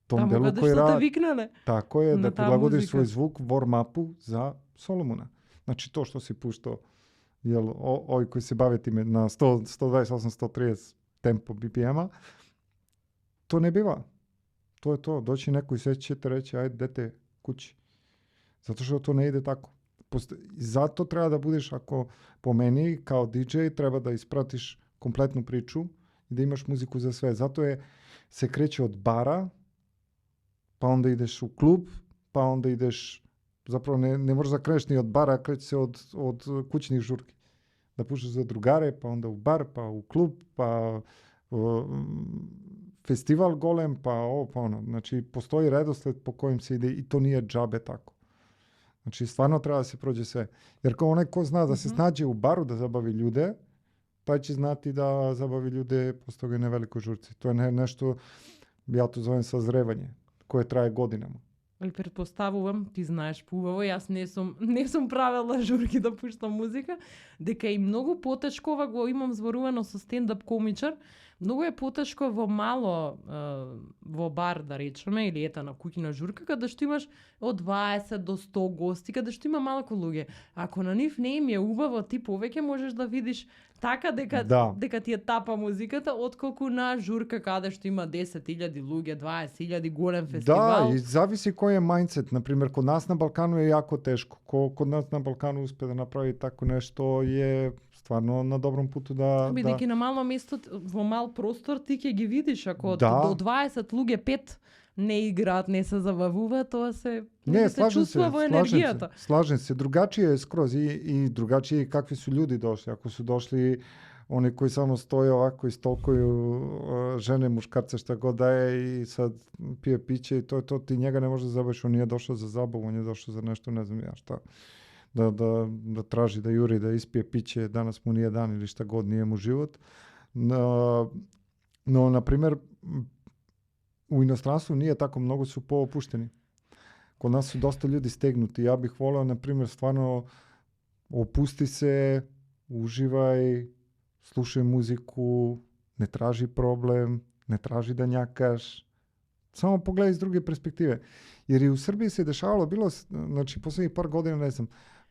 tom Tamo delu kada koji što te radi. викнале. Tako je, na da ta prilagodiš muzika. svoj zvuk warm-upu za Solomona. Znači to što si puštao, jel, ovi koji se bave time na 128-130 tempo BPM-a, to ne biva. To je to. Doći neko i sve ćete reći, ajde, dete kući. Zato što to ne ide tako. Zato treba da budeš, ako po meni, kao DJ, treba da ispratiš kompletnu priču i da imaš muziku za sve. Zato se kreće od bara, pa onda ideš u klub, pa onda ideš, zapravo ne možeš da kreneš ni od bara, kreće se od kućnih žurki. Da pušaš za drugare, pa onda u bar, pa u klub, pa festival golem, pa ovo, pa ono. Znači, postoji redosled po kojem se ide i to nije džabe tako. Znači, stvarno treba da se prođe sve. Jer kao onaj ko zna da se snađe u baru da zabavi ljude, taj će znati da zabavi ljude posto toga i na velikoj žurci. To je nešto, ja to zovem sazrevanje, koje traje godinama. И претпоставувам, ти знаеш поубаво, јас не сум правела журки да пуштам музика, дека и многу потешко, ова го имам зборувано со стендап комичар, многу е потешко во мало, во бар, да речеме, или ета на куќна журка, каде што имаш од 20 до 100 гости, каде што има малку луѓе. Ако на нив не им е убаво, ти повеќе можеш да видиш така дека ти е тапа музиката, отколку на журка каде што има 10.000 луѓе, 20.000 голем фестивал. Да, и зависи кој е мајндсет. Например, код нас на Балкану е јако тешко. Код нас на Балкану успе да направи тако нешто е стварно на добром путу да... Бидејќи на мало место, во мал простор, ти ќе ги видиш. Ако до 20 луѓе 5 не играат, не се забавуваат, тоа се чувствува во енергијата. Слажен се. Другачие е скроз и другачие какви су луѓе дошли. Ако су дошли они кои само стоје овако и столкују жене, мушкарце, што го да е и сад пие пиće и тоа ти njega не може да забавиш, он не е дошол за забаву, он е дошол за нешто, не знам ја шта. Да тражи, да јури, да испие пиće, данас му nije дан или šta god, nije mu život. No, na primjer, u inostranstvu nije tako, mnogo su poopušteni. Kod nas su dosta ljudi stegnuti. Ja bih voleo, na primjer, stvarno opusti se, uživaj, slušaj muziku, ne traži problem, ne traži da njakaš. Samo pogledaj iz druge perspektive. Jer i u Srbiji se dešavalo, bilo, znači, poslednjih par godina, ne znam,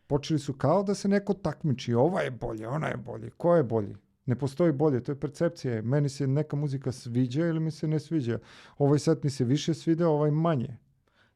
počeli su kao da se neko takmiči. Ova je bolje, ona je bolje. Ko je bolji? Ne postoji bolje, to je percepcija. Meni se neka muzika sviđa ili mi se ne sviđa. Ovaj set mi se više svide, ovaj manje.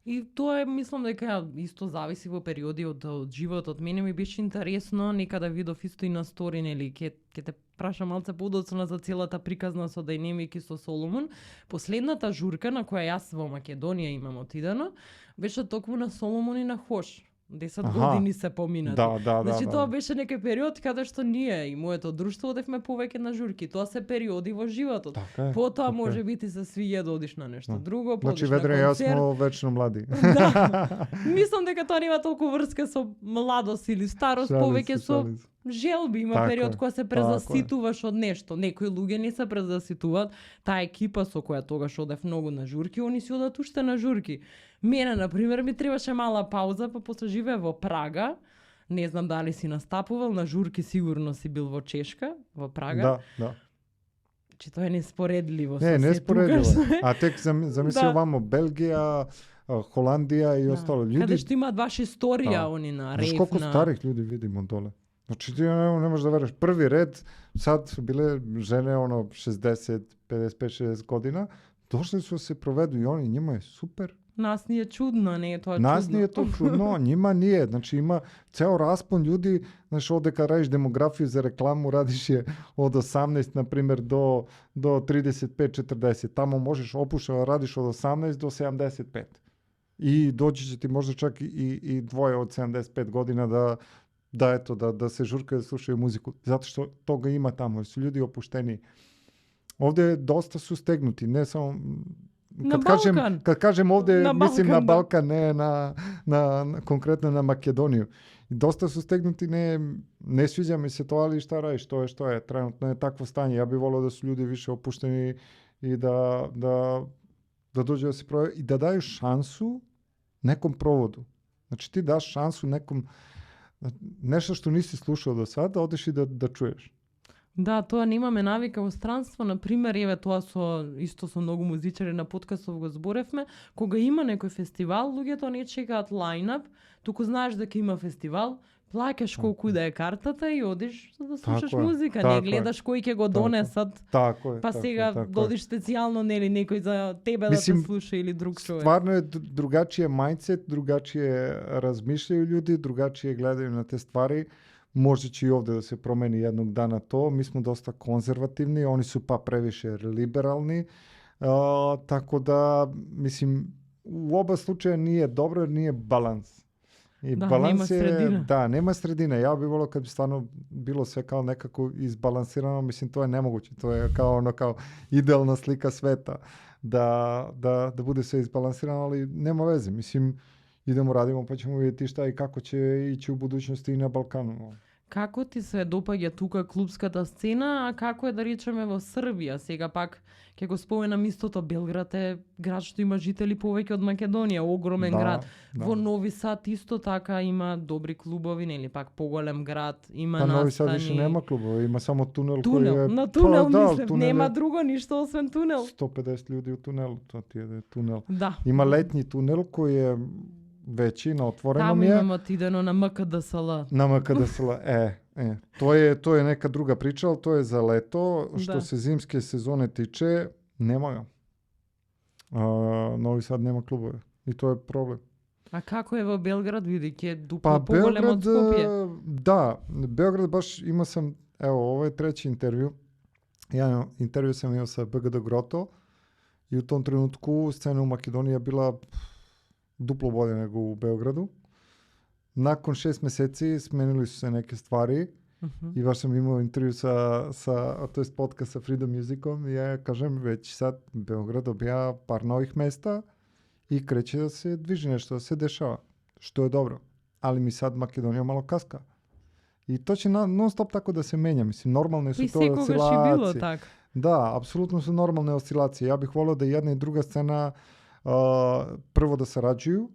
И тоа е, мислам дека исто зависи во периоди од животот. Мене ми беше интересно, некада видов исто и на стори, нели, ќе те прашам малце подоцна за целата приказна со Dynamic и со Solomon. Последната журка на која јас во Македонија имам отидено, беше токму на Solomon и на Хош. 10 години се поминати. Значи тоа беше некој период каде што ние и моето друштво одевме повеќе на журки. Тоа се периоди во животот. Потоа може би ти се свиѓа да одиш на нешто друго, значи ведре јас смо вечно млади. Да. Мислам дека тоа нема толку врска со младост или старост, повеќе со желби. Има период кога се презаситуваш од нешто. Некои луѓе не се презаситуваат. Таа екипа со која тогаш одев многу на журки, они си одат уште на журки. Мене, например, ми требаше мала пауза, па после живеев во Прага. Не знам дали си настапувал, на журки сигурно си бил во Чешка, во Прага. Да. Че тоа е неспоредливо. Не споредливо. А тек замисли овамо Белгија, Холандија и остало. Каде што имаат баш историја они на рейв. Колку старих луѓе видимо доле. Значи ти не можеш да вериш. Први ред, сад биле жене 60, 55, 60 година, дошли су се проведу и они, њима е супер. Нас ни е чудно, не е тоа чудно. Нас ни е тоа чудно, њима nije. Значи има цел распон људи, знаеш, одека радиш демографија за рекламу, радиш ја од 18, например, до 35-40. Тамо можеш опушено радиш од 18 до 75. И дојде ќе ти може чак и двоје од 75 година да се журка да слушају музику. Затоа што тога има тамо, су луѓе опуштени. Овде доста су стегнути, не само Kad kažem ovde, na mislim Balkan, na Balkan, ne na konkretno na Makedoniju. I dosta su stegnuti, ne sviđa mi se to, ali šta radiš, to je što je. Trenutno je takvo stanje. Ja bih volio da su ljudi više opušteni i da dođe da se proje i da daju šansu nekom provodu. Znači ti daš šansu nekom, nešto što nisi slušao do sada, odeš i da čuješ. Да, тоа немаме навика во странство, на пример, еве тоа исто со многу музичари на подкастов го зборевме, кога има некој фестивал, луѓето не чекаат лајнап, туку знаеш дека има фестивал, плаќаш колку да е картата и одиш за да слушаш музика, не гледаш кој ќе го донесат. Па сега додиш специјално нели некој за тебе да те слуша или друг човек. Стварно е другачије мајндсет, другачије размишљају луѓе, другачије гледају на те ствари. Може че и овде да се промени едnog дана то. Mi smo dosta konzervativni, oni su pa previše liberalni. Tako da, mislim, u oba slučaja nije dobro jer nije balans. I da, balans nema sredine. Da, nema sredine. Ja bih volio kad bi stvarno bilo sve kao nekako izbalansirano, mislim, to je nemoguće. To je kao ono kao idealna slika sveta. Da bude sve izbalansirano, ali nema veze. Mislim, idemo, radimo, pa ćemo vidjeti šta i kako će ići u budućnosti i na Balkanu. Како ти се допаѓа тука клубската сцена, а како е да речеме во Србија? Сега пак ќе го споменам истото, Белград е град што има жители повеќе од Македонија, огромен град. Да. Во Нови Сад исто така има добри клубови, нели пак поголем град, има настани. Нови Сад више нема клубови, има само тунел кој е... На тунел мислам, нема друго ништо освен тунел. 150 луѓе у тунел, тоа ти е тунел. Да. Има летни тунел кој е veći, na otvorenom Tamo je. Tamo imamo otideno na MKDSL. Na MKDSL, To je neka druga priča, ali to je za leto. Što se zimske sezone tiče, nema ga. Novi Sad nema klubove. I to je problem. A kako je vo Belgrad, vidi, je duplo pogolem od Skopje? Da, Beograd baš imao sam, evo, ovo je treći intervju. Ja intervju sam imao sa BGD Groto i u tom trenutku scena u Makedoniji je bila duplo bolje nego u Beogradu. Nakon 6 meseci smenili su se neke stvari i baš sam imao intervju to jest podcast sa Freedom Musicom i ja kažem već sad Beograd dobija par novih mesta i kreće da se dviže nešto, da se dešava, što je dobro. Ali mi sad Makedonija malo kaska. I to će non stop tako da se menja. Mislim, normalne su to oscilacije. Bilo tak. Da, apsolutno su normalne oscilacije. Ja bih volio da jedna i druga scena prvo da sarađuju,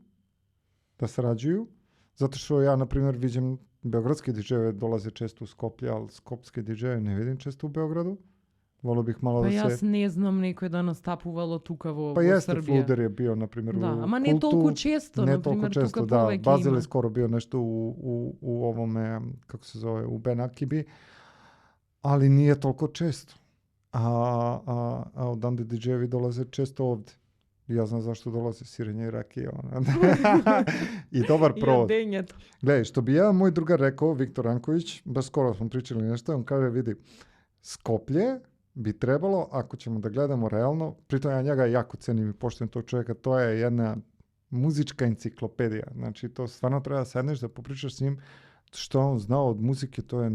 zato što ja, na primjer, vidim beogradski DJ-eve dolaze često u Skoplje, ali skopske DJ-eve ne vidim često u Beogradu. Volio bih malo da se... Pa jaz ne znam nekoj da nastapuvalo tuka vo Pa jeste, Srbije. Fluder je bio, na primjer, u Ama ne toliko često, ne na primjer, toliko često, tuka povek ima. Bazil je skoro bio nešto u ovome, kako se zove, u Ben Akibi, ali nije toliko često. A odande DJ-evi dolaze često ovde. Ja znam zašto dolaze, sirenje i rakije. I dobar provod. Gledaj, što bi jedan moj drugar rekao, Viktor Ranković, baš skoro smo pričali nešto, on kaže, vidi, Skoplje bi trebalo, ako ćemo da gledamo realno, pritom ja njega jako cenim i poštujem tog čovjeka, to je jedna muzička enciklopedija. Znači, to stvarno treba da sedneš, da popričaš s njim, što on znao od muzike, to je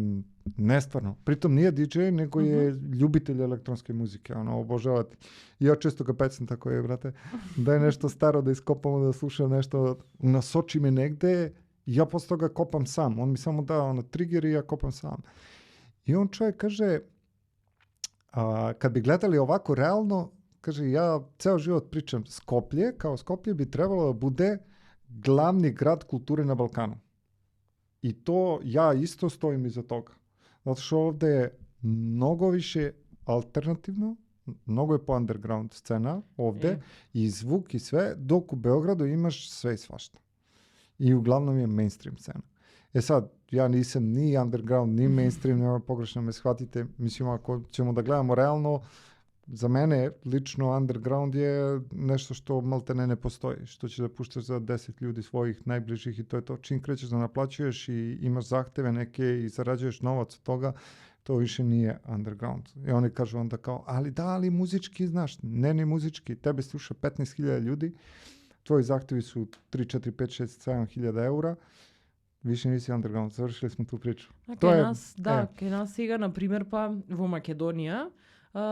nestvarno. Pritom nije DJ, nego je ljubitelj elektronske muzike, obožavati. I ja često ga pecam tako je, brate, da je nešto staro, da iskopamo, da slušam nešto, nasoči me negde, ja posle toga kopam sam. On mi samo da trigger i ja kopam sam. I on čovjek kaže, kad bi gledali ovako realno, kaže, ja ceo život pričam, Skoplje, kao Skoplje bi trebalo da bude glavni grad kulture na Balkanu. I to ja isto stojim iza toga. Zato što ovde je mnogo više alternativno, mnogo je po underground scena ovde, i zvuk i sve, dok u Beogradu imaš sve i svašta. I uglavnom je mainstream scena. Sad, ja nisam ni underground, ni mainstream, nema pogrešno me shvatite. Mislim, ako ćemo da gledamo realno, za mene lično underground je nešto što maltene ne postoji, što ćeš da puštaš za 10 ljudi svojih najbližih i to je to. Čim krećeš da naplaćuješ i imaš zahteve neke i zarađuješ novac od toga, to više nije underground. I oni kažu onda kao, ali muzički, znaš, ne ni muzički, tebe sluša 15.000 ljudi, tvoji zahtevi su 3, 4, 5, 6, 7.000 eura, više nisi underground, završili smo tu priču. Kај нас сега, например, па во Македонија,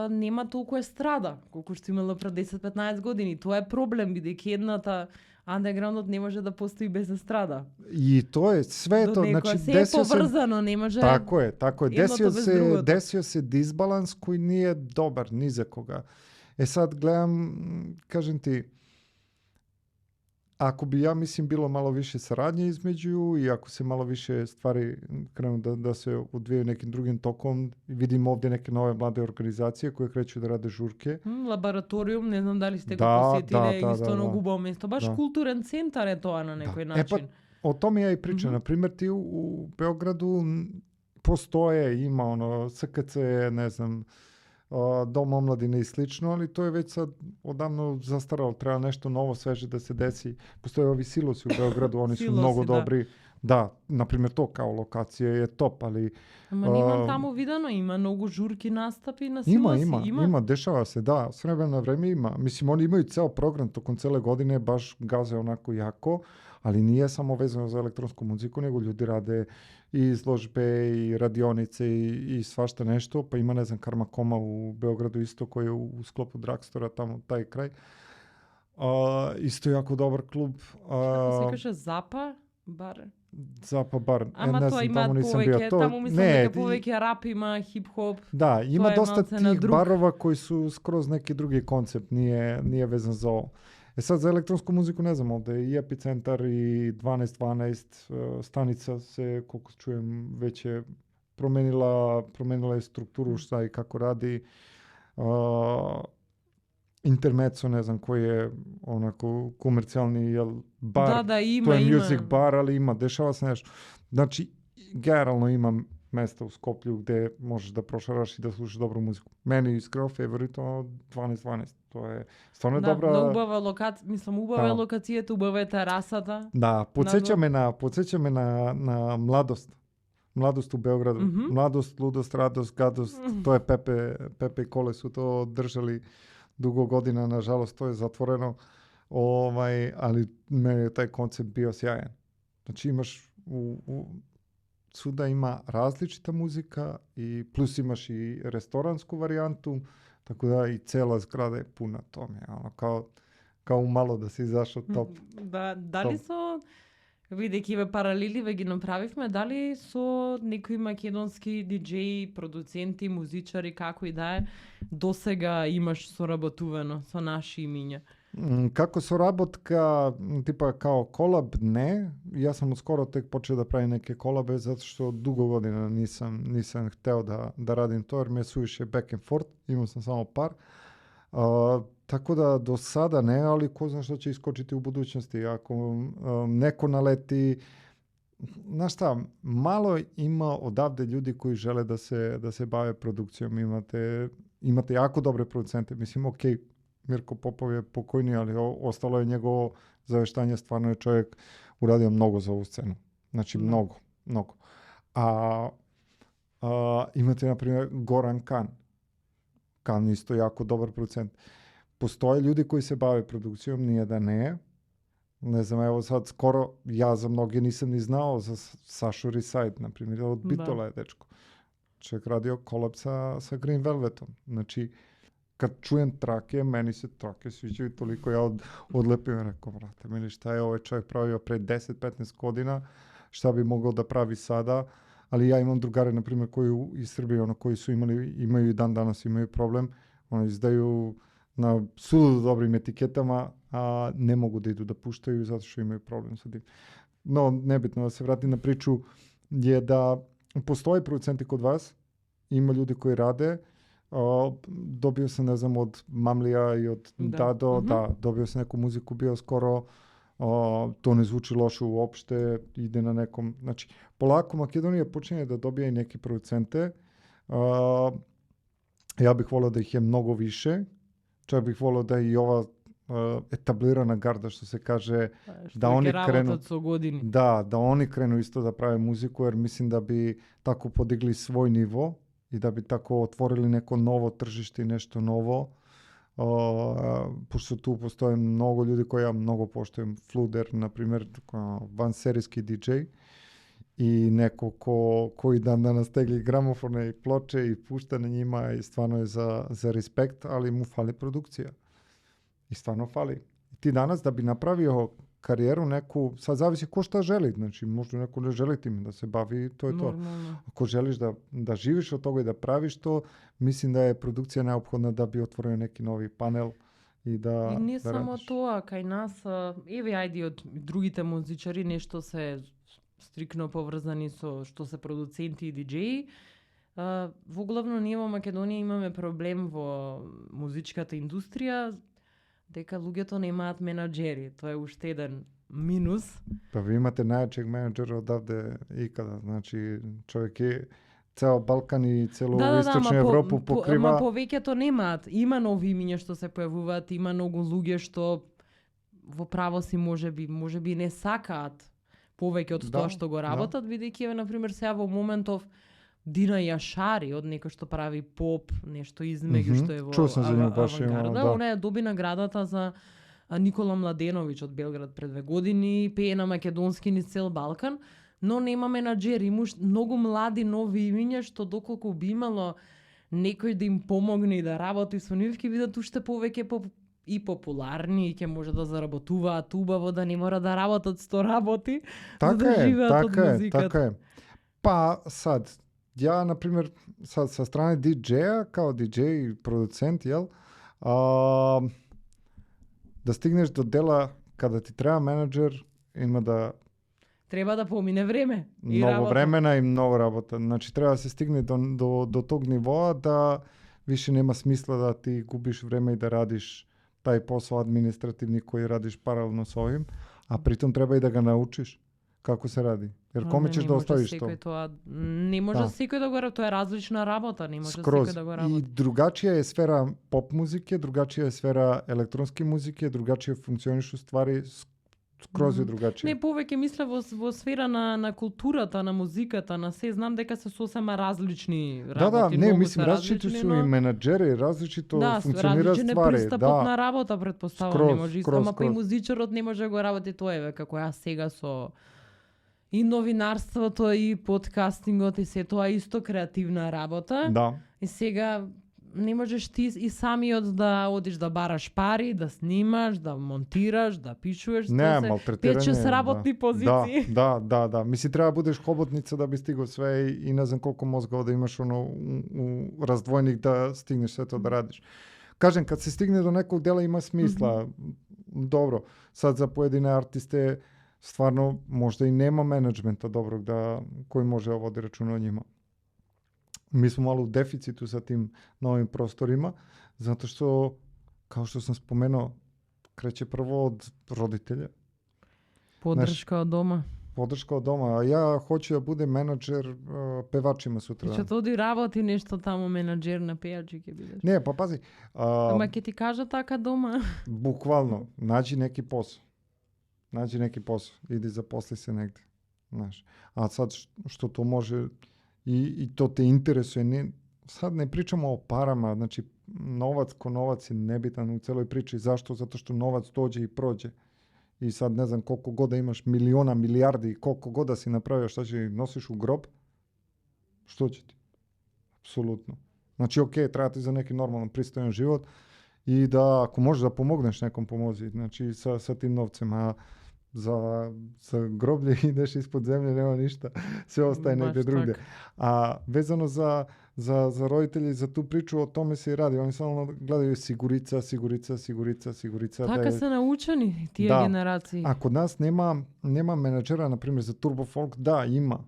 нема толку естрада, колку што имала пред 10-15 години. Тоа е проблем, бидејќи едната андеграундот не може да постои без естрада. И тоа е све тоа, значи се поврзано, не може. Tako je. Desio se disbalans koji nije dobar ni za koga. Sad gledam, kažem ti, ako bi, ja mislim, bilo malo više saradnje između i ako se malo više stvari krenu da se odvijaju nekim drugim tokom, vidimo ovdje neke nove mlade organizacije koje kreću da rade žurke. Laboratorijum, ne znam da li ste ga posjetili, isto ono gubo mjesto. Baš kulturen centar je to na nekoj način. O tome ja i pričam. Na primjer, ti u Beogradu postoje, ima ono SKC, ne znam, Dom omladine i slično, ali to je već sad odavno zastaralo, treba nešto novo, sveže da se desi. Postoje ovi silosi u Beogradu, oni su mnogo dobri. Da, na primjer to kao lokacija je top, ali... Imam tamo vidano, ima mnogo žurki nastapi na silosi. Ima, dešava se, da, s vremena na vreme ima. Mislim, oni imaju ceo program tokom cele godine, baš gaze onako jako, ali nije samo vezano za elektronsku muziku, nego ljudi rade i izložbe i radionice i svašta nešto, pa ima, ne znam, Karma Koma u Beogradu isto, koji je u sklopu Dragstora, tamo taj kraj. Isto jako dobar klub. Kako se kaže, Zapa bar? Zapa bar. Ама ne тоа znam, имаат повеќе, таму мислам дека повеќе рап има, хип-хоп. Да, има доста тих барова кои су скроз неки други концепт, nije vezan za ovo. Sad za elektronsku muziku ne znam, ovde i Epicentar i 1212 stanica se, koliko čujem, već je promenila je strukturu šta i kako radi. Intermezzo, ne znam, koji je onako komercijalni bar, ima, to je music bar, ali dešava se nešto. Znači, generalno ima mesta u Skoplju gde možeš da prošaraš i da slušaš dobru muziku. Meni iskreno favorito 1212. To je stvarno dobra... Да, убава локација, мислам, убава е локацијата, убава е терасата. Да, подсеќа ме на младост. Младост у Beogradu. Mladost, ludost, radost, gadost. To je Pepe i Kole su to držali dugo godina, nažalost to je zatvoreno. Ali meni je taj koncept bio sjajan. Znači imaš svuda ima različita muzika i plus imaš i restoransku varijantu, tako da i cela zgrada je puna tome. Kao malo da si izašao top. Дали со, видејќи ве паралели ве ги направивме, дали со некои македонски диџеи, продуценти, музичари, како и да е, досега имаш соработувано со наши имиња? Kako sоработка, tipa kao kolab, ne. Ja sam uskoro tek počeo da pravim neke kolabe, zato što dugo godina nisam hteo da radim to, jer mi je suviše back and forth, imao sam samo par. Tako da do sada ne, ali ko zna što će iskočiti u budućnosti. Ako neko naleti, znaš šta, malo ima odavde ljudi koji žele da se bave produkcijom. Imate jako dobre producente, mislim, okej, Mirko Popov je pokojni, ali ostalo je njegovo zaveštanje, stvarno je čovjek uradio mnogo za ovu scenu. Znači, mnogo. Imate, na primjer, Goran Kan. Kan isto jako dobar producent. Postoje ljudi koji se bave produkcijom, nije da ne. Ne znam, evo sad skoro, ja za mnoge nisam ni znao, za Sašu Reside, na primjer, od Bitola je dečko. Čovjek radio kolab sa Green Velvetom. Znači, kad čujem trake, meni se trake sviđaju toliko, ja odlepim i rekao, vrate, meni šta je ovaj čovjek pravio pre 10-15 godina, šta bi mogao da pravi sada, ali ja imam drugare, na primjer, koji iz Srbije, koji su imaju i dan danas imaju problem, oni izdaju na sudu dobrim etiketama, a ne mogu da idu da puštaju zato što imaju problem sa tim. No, nebitno da se vratim na priču, je da postoje producenti kod vas, ima ljudi koji rade. Dobio sam, ne znam, od Mamlija i od Dado, dobio sam neku muziku, bio skoro, to ne zvuči loše uopšte, ide na nekom, znači, polako Makedonija počinje da dobija i neke producente, ja bih volio da ih je mnogo više, čak bih volio da i ova etablirana garda, što se kaže, da oni krenu isto da prave muziku, jer mislim da bi tako podigli svoj nivo i da bi tako otvorili neko novo tržište i nešto novo. Pošto tu postoje mnogo ljudi koje ja mnogo poštujem. Fluder, na primjer, vanserijski DJ i neko koji dan danas tegli gramofone i ploče i pušta na njima i stvarno je za respekt, ali mu fali produkcija. I stvarno fali. Ti danas da bi napravio karijeru neku, sad zavisi ko šta želi, znači možda neko ne želi tim da se bavi, to je to. Ako želiš da živiš od toga i da praviš to, mislim da je produkcija neophodna da bi otvorio neki novi panel и да и не да само радиш. тоа, кај нас еве ајде од другите музичари нешто се стрикно поврзани со што се продуценти и диџеи. Во главно ние во Македонија имаме проблем во музичката индустрија дека луѓето немаат менаџери. Тоа е уште еден минус. Па ви имате најачек менеджер одавде икада. Значи, човек е цел Балкан и цело Источна Европа покрива. Ама повеќето немаат. Има нови имиња што се појавуваат, има многу луѓе што во право си можеби не сакаат повеќе од тоа што го работат, бидејќи еве на пример сега во моментов Дина Јашари од некој што прави поп, нешто измеѓу што е во авангарда, она е доби наградата за Никола Младеновиќ од Белград пред 2 години, пее на македонски низ цел Балкан, но нема менаџери, има многу млади нови имиња што доколку би имало некој да им помогне и да работи со нив, ќе бидат уште повеќе и популарни и ќе може да заработуваат убаво, да не мора да работат 100 работи, за да живеат од музиката. Така е. Па сад, ја на пример са страна диџеја, као диџеј продуцент, јел? Да стигнеш до дела када ти треба менеджер, има да треба да помине време и много работа. времена и многу работа. Значи треба да се стигне до тог нивоа да више нема смисла да ти губиш време и да радиш тај посол административни кој радиш паралелно со овим, а притом треба и да го научиш како се ради. Jer kome ćeš da ostaviš to? Не може секој да го работи, тоа е различна работа, не може Скроз. секој да го работи. И другачија е сфера поп музике, другачија е сфера електронски музике, другачија функционишу ствари, скроз е другачија. Не, повеќе мисле во сфера на културата, на музиката, на се, знам дека се сосема различни работи. Не, мислим различити су и менаџери, различито функционираат ствари. Да, различен пристапот на работа претпоставувам, не може исто, ама па и музичарот не може да го работи тоа, еве како јас сега со и новинарството, и подкастингот, и се тоа исто креативна работа. Да. И сега не можеш ти и самиот да одиш да бараш пари, да снимаш, да монтираш, да пишуваш. Не, малтретирање. 5-6 работни позиции. Да. Мисли, треба да будеш хоботница да би стигол све и не знам колку мозгова да имаш у раздвојник да стигнеш сето да радиш. Кажем, кад се стигне до некој дела има смисла. Добро, сад за поедине артисте стварно можда и нема менеджмента доброг кој може да води рачуна о њима. Ми сме мало у дефициту sa тим новим просторима, затоа што, као што сам споменал, креće прво од родителја. Подршка од дома. Подршка од дома. А ја хоќу да будем менаџер певачима сутра. Ќе оди работи нешто таму менаџер на пејачи ќе бидеш. Не, па пази. Ама ќе ти кажа така дома. Буквално, наđi неки посо. Наđi неки посо. Иди запосли се негде. Знаеш. А сад што то може и то те интересуе. Сад не причамо о парама, значи новац ко новац е небитан у целој причи. Зашто? Затоа што новац доđe и проđe. И сад не знам колку год да имаш милиона, милиарди, колку год да си направиш, што ќе носиш у гроб, што ќе ти? Апсолутно. Значи, окей, треба ти за неки нормален, пристојен живот и да, ако можеш да помогнеш неком, помози. Значи, са тим новцем, а за гроблje идеш испод земље, нема ништа. Се остае негде другаде. А везано за родители, за ту причу, о томе се и ради. Они само гледају сигурица. Така се научени тие генерации. А код нас нема менеджера, например, за турбофолк, да, има.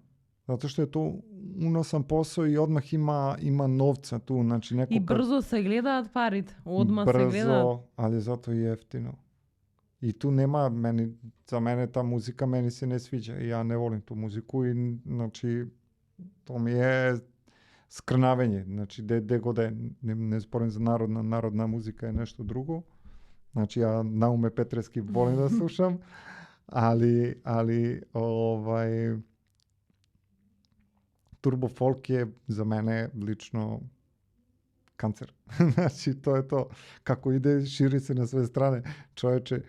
Затоа што е то уносан посо и одмах има новца ту, значи некој. И брзо се гледаат парите, одмах се гледаат. Брзо, али затоа и ефтино. И ту нема, за мене та музика мене се не свиѓа. И ја не волим ту музику и, значи, то ми е скрнавење. Значи, де го да е, не спорим за народна музика е нешто друго. Значи, ја Науме Петрески волим да слушам, али турбофолк е за мене лично канцер. Значи, тоа е то. Како иде, шири се на све стране. Човече,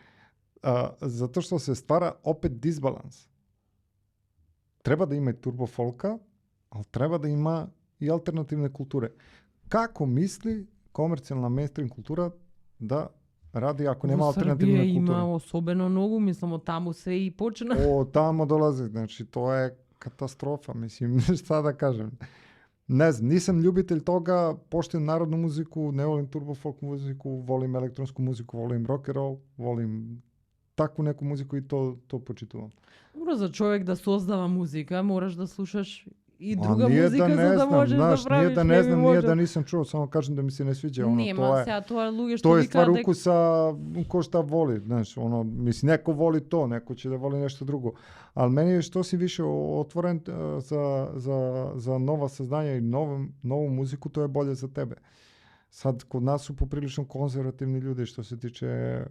затоа што се ствара опет дисбаланс. Треба да има и турбофолка, ali треба да има и алтернативне културе. Како мисли комерцијална мейнстрим култура да ради ако нема алтернативна култура? Има особено многу, мислам, од таму се и почна. Таму долази, значи тоа е катастрофа, мислим, шта да кажем. Не знам, нисам љубител тога, поштен народну музику, не волим турбофолк музику, волим електронску музику, волим рок н рол, волим такву неку музику и то почитувам. Добро, за човек да создава музика, мораш да слушаш и друга музика, за да можеш да правиш. Ние да не знам, ние да нисам чуo, само кажем да ми се не свиѓа. Нема, сега тоа луѓе што тоа е викаат ствар укуса кој шта воли, знаеш, мисли неко воли то, неко ќе да воли нешто друго. Ал мене што си више отворен за нова создања и нову музику, тоа е боле за тебе. Сад код нас су поприлично конзервативни луѓе што се тиче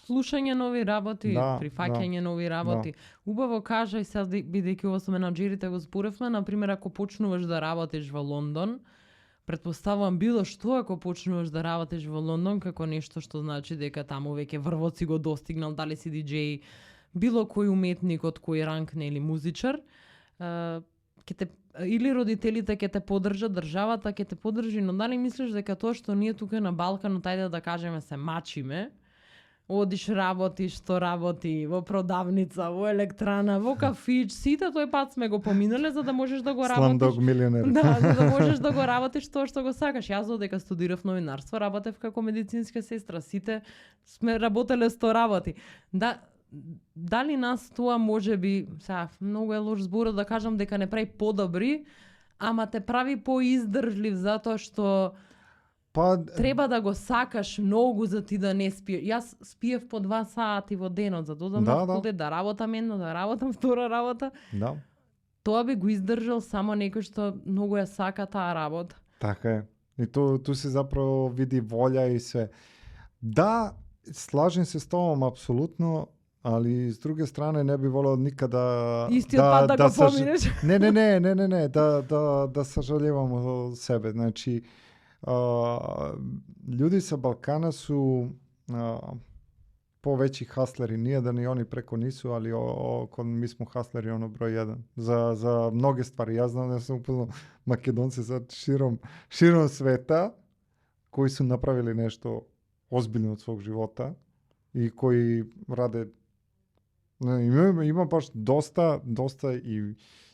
слушање нови работи, прифаќање нови работи. Убаво кажа и сега бидејќи ово со менаџерите го зборевме, на пример ако почнуваш да работиш во Лондон, претпоставувам било што ако почнуваш да работиш во Лондон како нешто што значи дека таму веќе врвот си го достигнал, дали си диџеј, било кој уметник од кој ранг или музичар, или родителите ќе те поддржат, државата ќе те поддржи, но дали мислиш дека тоа што ние тука на Балканот, ајде да кажеме, се мачиме, одиш работиш, што работи во продавница, во електрана, во кафич, сите тој пат сме го поминале за да можеш да го работиш. Слумдог милионер. Да, за да можеш да го работиш тоа што го сакаш. Јас додека студирав новинарство, работев како медицинска сестра, сите сме работеле 100 работи. Дали нас тоа можеби, сега многу е лош збор да кажам дека не прави подобри, ама те прави поиздржлив затоа што треба да го сакаш многу за ти да не спиеш. Јас спиев по 2 сати во денот, за додам на вкуде, да работам едно, да работам втора работа. Да. Тоа би го издржал само некој што многу ја сака таа работа. Така е. И ту се заправо види волја и се. Да, слажем се с тоа, апсолутно, али с друга страна не би волел никада истиот пат да го поминеш. Не, да сожалевам о себе. Значи, луѓе со Балкана су повеќи хаслери, ние да ни они преко нису, али ми смо хаслери број 1 за многе ствари. Јас знам да сум упознал македонци за широм света кои су направили нешто озбилно од својот живота и кои раде има баш доста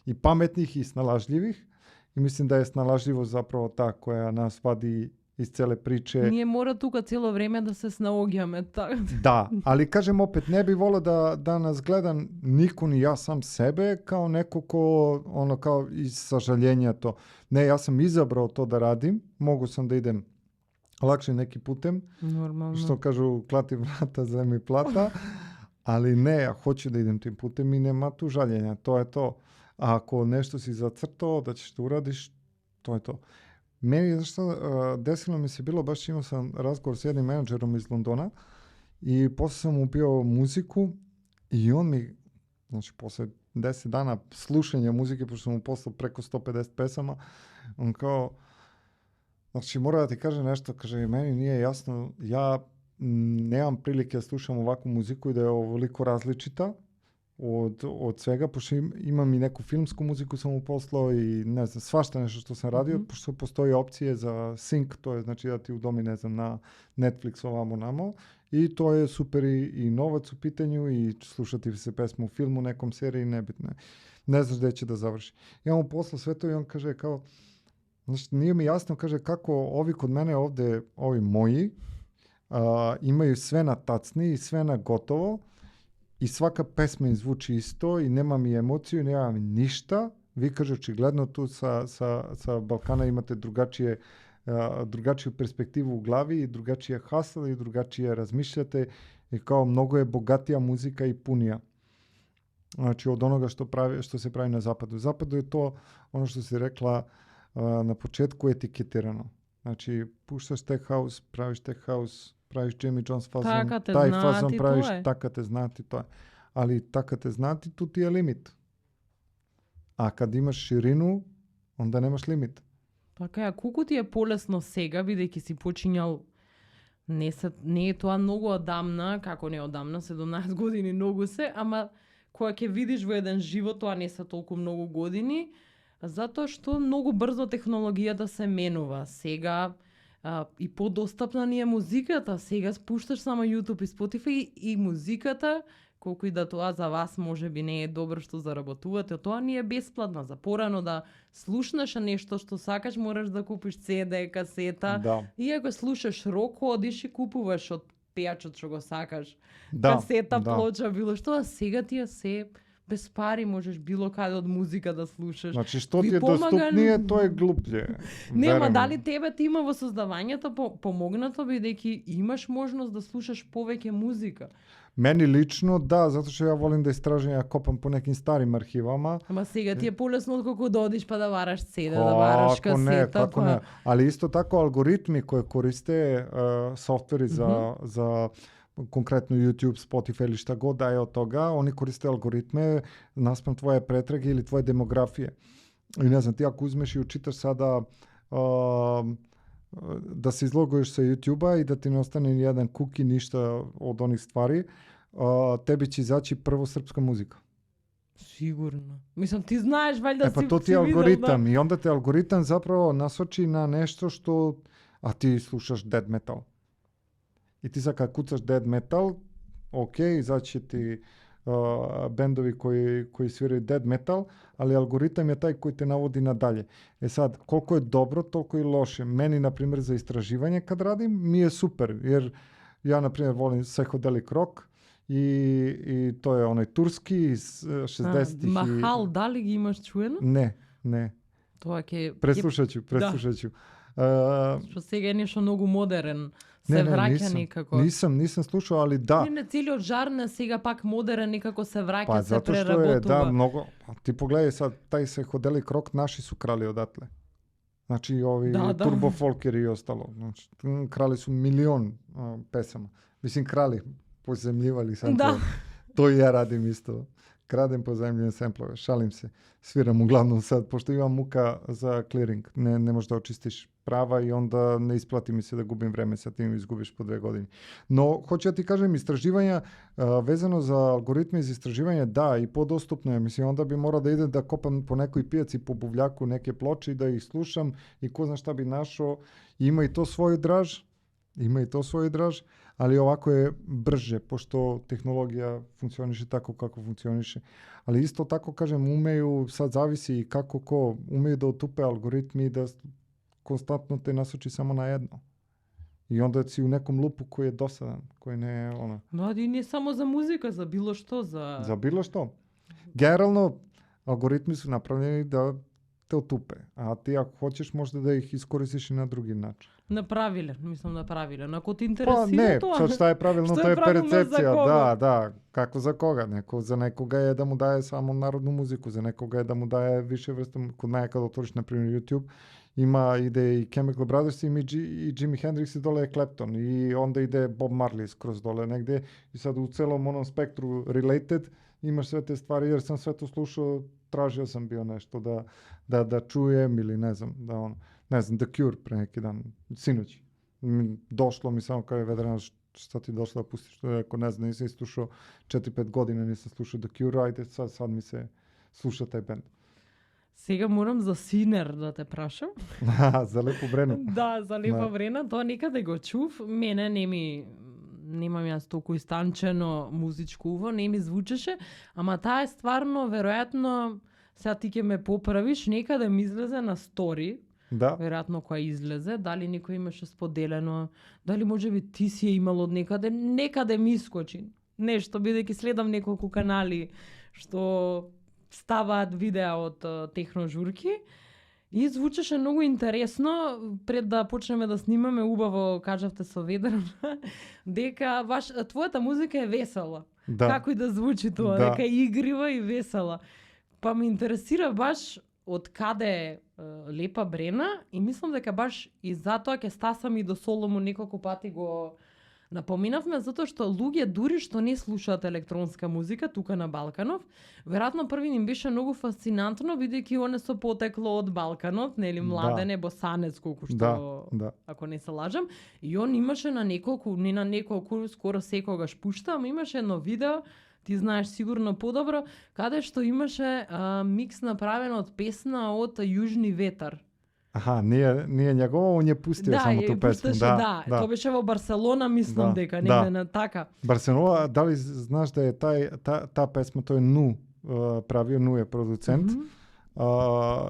и паметних и сналажливих. И мислим да е сналажливо заправо таа која нас вади из целе приче. Ние мора тука цело време да се снаоѓаме. Да, али кажем опет, не би волел да нас гледа никој ни јас сам себе као некој као из сожалењето. Не, јас сам изабрал то да радим, могу сам да идем лакше неки путем. Нормално. Што кажу, клати врата, земи плата. Али не, ја хочу да идем тим путем и нема ту жалење. Тоа е то. А ако нешто си зацртao да ќе што урадиш, тоа е то. Мене зашто десило ми се било, баш имал сам разговор с едним менеджером из Лондона и после сам му пио музику и он ми, значи после 10 дана слушање музики, пошто му послал преко 150 песама, он као, значи мора да ти каже нешто, каже, мене не е јасно, ја немам прилike да слушам овакvu музику и да е оволико различита од свега, пошто имам и неку филмску музику сам му послал и не знам, свашта нешто што сам радио, пошто постои опција за sync, тоа е значи да ти удоми, не знам, на Netflix овамо намо, и тоа е супер и новац у питању и слушати се песма у филму, неком серија, небитно е. Не знаеш де ќе да заврши. Ја му послал свето и он каже као, значи nije mi јасно, каже, како ови код мене овде, ови мои, имају све на тацни и све на готово, и свака песма им звучи исто и нема ми емоцiju, нема ми ништа. Ви каже, очигледно ту sa Балкана имате другачiju перспективу у глави и другачија хасл и другачија размишљате и као многу е богатија музика и пунија. Значи од онога што се прави на западу. Западу е тоа оно што си рекла на почетку етикетирано. Значи пушташ тех хаус, правиш тех хаус, правиш Джейми Джонс фазон, тај фазон правиш, така те знаат и тоа. Али така те знаат и ту ти е лимит. А кад имаш ширину, онда немаш лимит. Така е, колку ти е полесно сега, бидејќи си почињал, не е тоа многу одамна, како не одамна, 17 години многу се, ама кога ќе видиш во еден живот, тоа не се толку многу години, затоа што многу брзо технологијата се менува. Сега и подостапна ни е музиката. Сега спушташ само YouTube и Spotify и музиката колку и да тоа за вас може би не е добро што заработувате, тоа ни е бесплатно. За порано да слушнеш нешто што сакаш, мораш да купиш CD, касета. Да. И ако слушаш рок, одиш и купуваш од пејачот што го сакаш. Да, Касета, да. плоча, било што, а сега ти е се без пари, можеш било каде од музика да слушаш. Значи, што Ви ти е помага- доступнije, тоа е глуплje. Нема, дали тебе ти има во создавањето помогнато, бидејќи имаш можност да слушаш повеќе музика. Мени лично, да, затоа што ја волим да истражам, ја копам по неким старим архивама. Ама сега ти е полесно отколку да одиш па да бараш CD, да бараш Како не, касета. како не. Али исто тако алгоритми кои користе софтвери за конкретно YouTube, Spotify или šta god da je od toga, oni koriste algoritme naspram tvoje pretrage ili tvoje demografije. I ne znam, ti ako uzmeš i učitaš sada da se izloguješ sa YouTube-a i da ti ne ostane ni jedan cookie, ništa od onih stvari, tebi će izaći prvo srpska muzika. Sigurno. Mislim, ti znaš valjda Pa to ti je algoritam i onda te algoritam zapravo nasoči na nešto što, a ti slušaš dead metal. I ti sad kad kucaš dead metal, ok, izaći ti bendovi koji sviraju dead metal, ali algoritam je taj koji te navodi nadalje. E sad, koliko je dobro, toliko i loše. Meni, na primjer, za istraživanje kad radim, mi je super, jer ja, na primjer, volim psychedelic rock i to je onaj turski iz 60-ih. Mahal, da li gi imaš čujeno? Ne. Тоа ќе... Preslušat ću. Што сега е нешто многу модерен. Се враќа некако. Nisam slušao, ali da. Не целиот žar сега пак модерен, некако се враќа, Pa, се преработува. Da, mnogo. Ti pogledaj sad, taj psychedelic rock, naši su krali odatle. Znači, ovi turbo folkeri i ostalo. Znači, krali su milion pesama. Mislim, krali, pozemljivali samplove. To i ja radim isto. Kradem pozemljujem samplove, šalim se. Sviram uglavnom sad, pošto imam muka za clearing. Ne možeš da očistiš prava i onda ne isplati mi se da gubim vreme sa tim, izgubiš po 2 godine. No, hoću ja ti kažem, istraživanja vezano za algoritme iz istraživanja, da, i podostupno je. Mislim, onda bi morao da idem da kopam po nekoj pijaci, po buvljaku neke ploče i da ih slušam i ko zna šta bi našao. Ima i to svoju draž, ali ovako je brže, pošto tehnologija funkcioniše tako kako funkcioniše. Ali isto tako, kažem, umeju, sad zavisi i kako ko, umeju da otupe algoritmi i da konstantno te nasoči samo na jedno. I onda si u nekom lupu koji je dosadan, koji ne je ono... No, i nije samo za muzika, za bilo što, Za bilo što. Generalno, algoritmi su napravljeni da te otupe. A ti ako hoćeš možda da ih iskoristiš i na drugi način. Napravile. Ako ti interesira to... Pa ne, šta je pravilno, to je percepcija. Da, kako za koga. Za nekoga je da mu daje samo narodnu muziku, za nekoga je da mu daje više vrsta. Kod mene kad otvoriš, na primjer, YouTube, ide i Chemical Brothers i Jimi Hendrix i dole je Clapton i onda ide Bob Marley skroz dole negdje i sad u celom onom spektru related imaš sve te stvari, jer sam sve to slušao, tražio sam bio nešto da čujem ili ne znam, The Cure pre neki dan, sinoć. Došlo mi samo kao je Vedrana, šta ti došlo da pustiš, što je rekao, ne znam, nisam slušao 4-5 godina, nisam slušao The Cure, ajde sad mi se sluša taj band. Сега морам за Синер да те прашам. За Лепо Брена. Да, за Лепо Брена. Тоа некаде го чув. Мене немам јас толку истанчено музичко уво, не ми звучеше, ама таа е стварно, веројатно, сега ти ќе ме поправиш, некаде ми излезе на стори, веројатно која излезе, дали некој имаше споделено, дали можеби ти си ја имал од некаде ми искочи нешто, бидејќи следам неколку канали што ставаат видеа од техножурки и звучеше многу интересно. Пред да почнеме да снимаме, убаво кажавте со Ведрана дека твојата музика е весела. Како и да звучи тоа, дека е игрива и весела. Па ме интересира баш од каде е Лепа Брена и мислам дека баш и затоа ќе стасам и до Соломон неколку пати го напоминавме, затоа што луѓе дури што не слушаат електронска музика тука на Балканов, веројатно први им беше многу фасцинантно, бидејќи оне со потекло од Балканот, нели, Младене Босанец, колку што, ако не се лажам, и он имаше скоро секогаш пушта, ама имаше едно видео, ти знаеш сигурно подобро, каде што имаше микс направен од песна од Јужни ветар. Аха, не е негово, он ја пустил само ту песму. Да, тоа беше во Барселона, мислам дека негде на така. Барселона, дали знаеш да е таа песма, тој Ну правио, Ну е продуцент.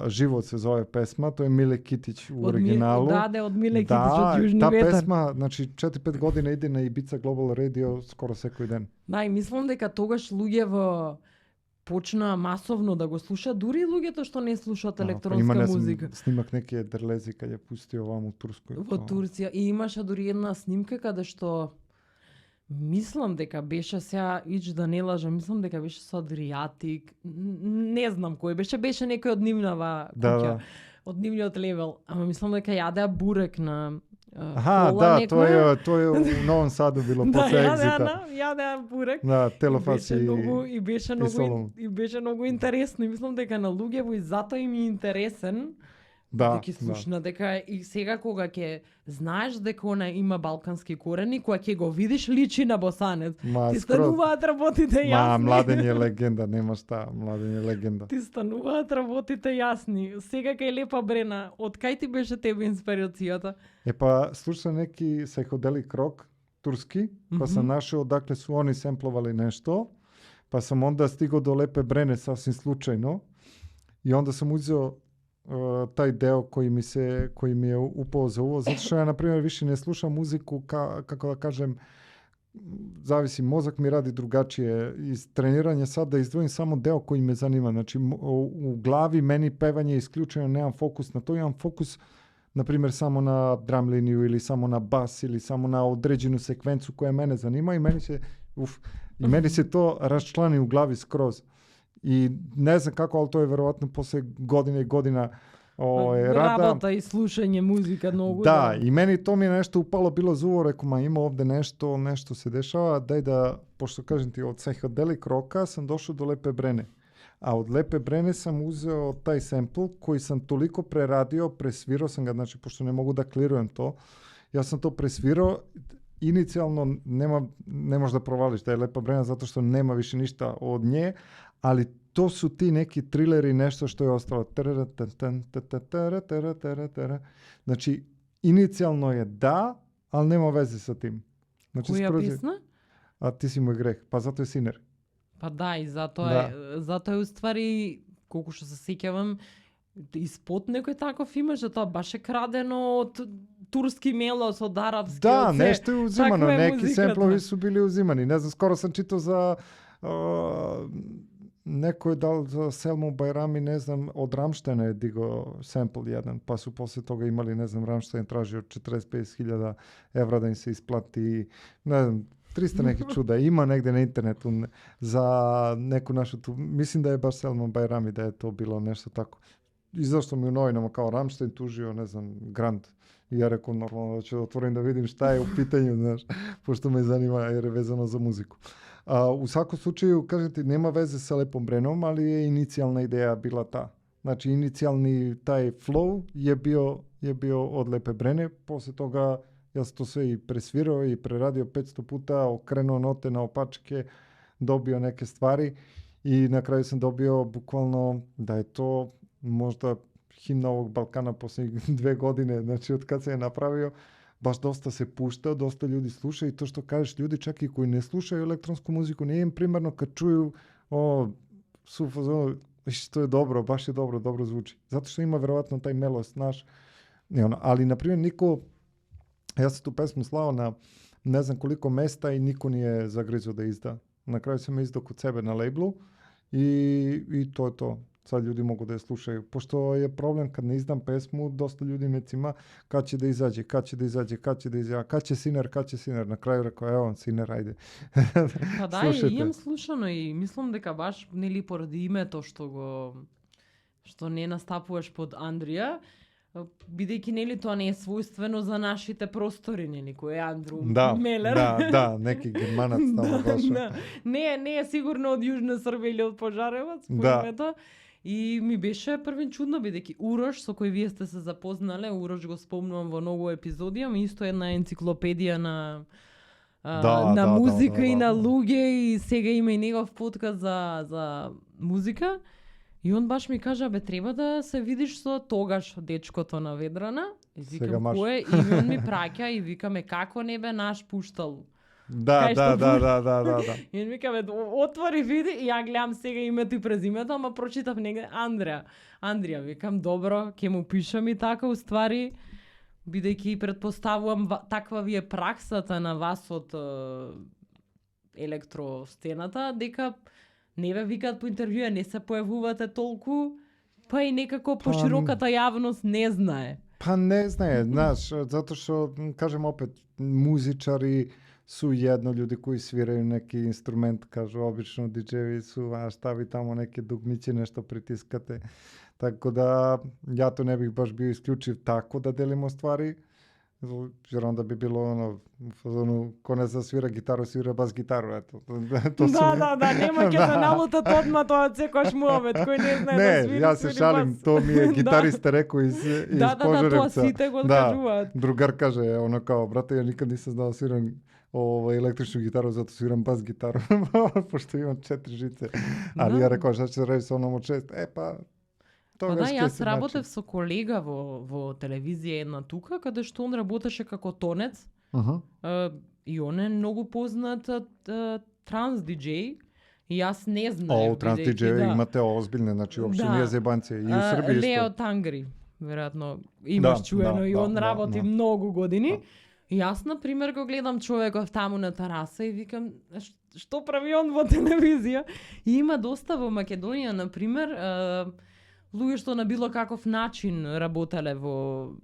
Живот се зове песма, тоа е Миле Китич у оригиналу. Од Миле Китич од Јужни ветар. Таа песма, значи 4-5 години иде на Ибица Global Radio скоро секој ден. Да, и мислам дека тогаш луѓе почна масовно да го слушаат, дури и луѓето што не слушаат електронска музика. Снимак неки Дерлези кај ја пусти оваму Турској. Во Турција и имаше дури една снимка каде што мислам дека беше, сега ич да не лажам, мислам дека беше со Адриатик, не знам кој беше некој од нивнава куќа, од нивниот левел, ама мислам дека јадеа бурек на кола некоја. Тоа е у Новом Саду било после екзита. Јадеа бурек. Да, телефаси и беше многу интересно и мислам дека на луѓето и затоа им е интересен. Да ќе слушна дека и сега кога ќе знаеш дека она има балкански корени, кога ќе го видиш личи на босанец. Ти стануваат работите јасни. Младен е легенда, нема шта, Младен е легенда. Ти стануваат работите јасни. Сега кај Лепа Брена, од кај ти беше тебе инспирацијата? Слуша неки психоделик рок турски, па сам нашел одакле су они семпловали нешто, па сам онда стигao до Лепе Брене сасвим случајно и онда сам узео тај дел кој ми е упao за уво, затоа што ја, например, више не слушам музику, како да кажем, зависи, мозок ми ради другачие. Из тренирање сад да издвоим само дел кој ме занима. Значи, у глави мени певање е исклучено, немам фокус на тоа, имам фокус, например, само на драм линiju или само на бас или само на одреđenu секвенцу која мене занима и мене се то расчлани у глави скроз. И не знам како, ali тоа е веројатно после година и година работа и слушање музика многу. Да, и мени то ми нешто упало било за уво, реком, има овде нешто се дешава, дај да, пошто кажем ти, од психоделик рока сам дошол до Лепе Брене. А од Лепе Брене сам узео тај семпл кој сам толико прерадио, пресвирao сам га, значи, пошто не могу да клируjem то, јас сам то пресвирao, иницијално не може да провалиш да е Лепа Брена, затоа што нема више ништа од нje, ali to su ti neki trileri, nešto što je ostalo. Znači, inicijalno je da, ali nema veze sa tim. Znači, koja pisna? A ti si moj greh, pa zato je Siner. Pa da, i zato je u stvari, колку што се сеќавам, испод некој таков имаше, тоа баше крадено од турски мелос, од арапски. Да, нешто е узимано, неки семплови су били узимани. Не знам, скоро сам читал за некој дал за Селмо Бајрами, не знам, од Рамштена е диго семпл еден, па су после тога имали, не знам, Рамштен тражи од 45.000 евра да им се исплати, не знам, 300 неки чуда. Има негде на интернету за неко нашото, мислим да е баш Селмо Бајрами, да е то било нешто тако. И зашто ми у новинама као Рамштен тужио, не знам, Грант. И ја рекол нормално да ќе отворим да видим шта е у питању, знаеш, пошто ме занима е везано за музику. У саком случају, кажете, нема везе со Лепом Бреном, али е иницијална идеја била таа. Значи, иницијални тај флоу е био од Лепе Брене, после тога јас то се и пресвирao и прерадио 500 пута, окренуо ноте на опачке, добио неке ствари и на крај сам добио буквално да е то можда химна овог Балкана после 2 години, значи од кад се е направио, баш доста се пушта, доста луѓе слуша и тоа што кажеш, луѓе чак и кои не слушају електронску музику, не им примерно кад чују што е добро, баш е добро звучи. Затоа што има веројатно тај мелост наш. Али на пример јас ту песму слао на не знам колико места и никој не е загризо да изда. На крај сам издал код себе на лейблу и тоа е тоа. Sad ljudi mogu da je slušaju. Pošto je problem kad ne izdam pesmu, dosta ljudi me cima kad će da izađe, kad će Siner. Na kraju rekao, evo Siner, ajde. Pa da, imam slušano i mislim дека baš nili pоради името што не настапуваш под Андрија, бидејќи нели тоа не е својствено за нашите простори, нели, кој е Андру Мелер. Да, неки германец таму дошо. Не е сигурно од Јужна Србија или од Пожаревац, поимето. И ми беше првен чудно, бидејќи Урош, со кој вие сте се запознале, Урош го спомнувам во многу епизоди, ама исто една енциклопедија на музика и на луѓе, и сега има и негов подкаст за музика. И он баш ми кажа, бе, треба да се видиш со тогаш дечкото на Ведрана. И викам, кој е? И он ми праќа и викаме, како не бе наш пуштал. Да. И он ми каже, отвори, види, и ја гледам сега името и презимето, ама прочитав негде Андрија, викам, добро, ќе му пишам и така, уствари, бидејќи претпоставувам, таква ви е праксата на вас од електростената, дека не ве викаат по интервјуа, не се појавувате толку, па и некако пошироката јавност не знае. Па не знае, знаеш, затоа што, кажем опет, музичари су едно луѓе кои свирају неки инструмент, кажу, обично диџеви су, стави тамо неки дугмици, нешто притискате. Така да, ја не бих баш био исклучив тако да делимо ствари, jer onda bi bilo ko ne zasvira gitaru, svira bas gitaru, eto. Da, nема ќе се налутат одма тоа секојаш муавет, кој не знае да свири, јас се шалим, то ми е гитаристе рекој из Пожаревца. Да, тоа сите го кажуваат. Другар каже, оно као, брате, ја никад не се знал свирам електричну гитару, зато свирам бас гитару, пошто имам 4 жице. Али ја рекој, што ќе ради со оном од 6? Па да, јас работев со колега во телевизија една тука, каде што он работеше како тонец. И он е многу познат транс диџеј. И јас не знаев. Транс диџеј имате озбилне, значи воопшто не е зебанција. И у Србија исто. Лео Тангри, веројатно имаш чуено, и он работи многу години. И јас, например, го гледам човеков таму на тераса и викам, што прави он во телевизија? И има доста во Македонија, например, луѓе што на било каков начин работеле во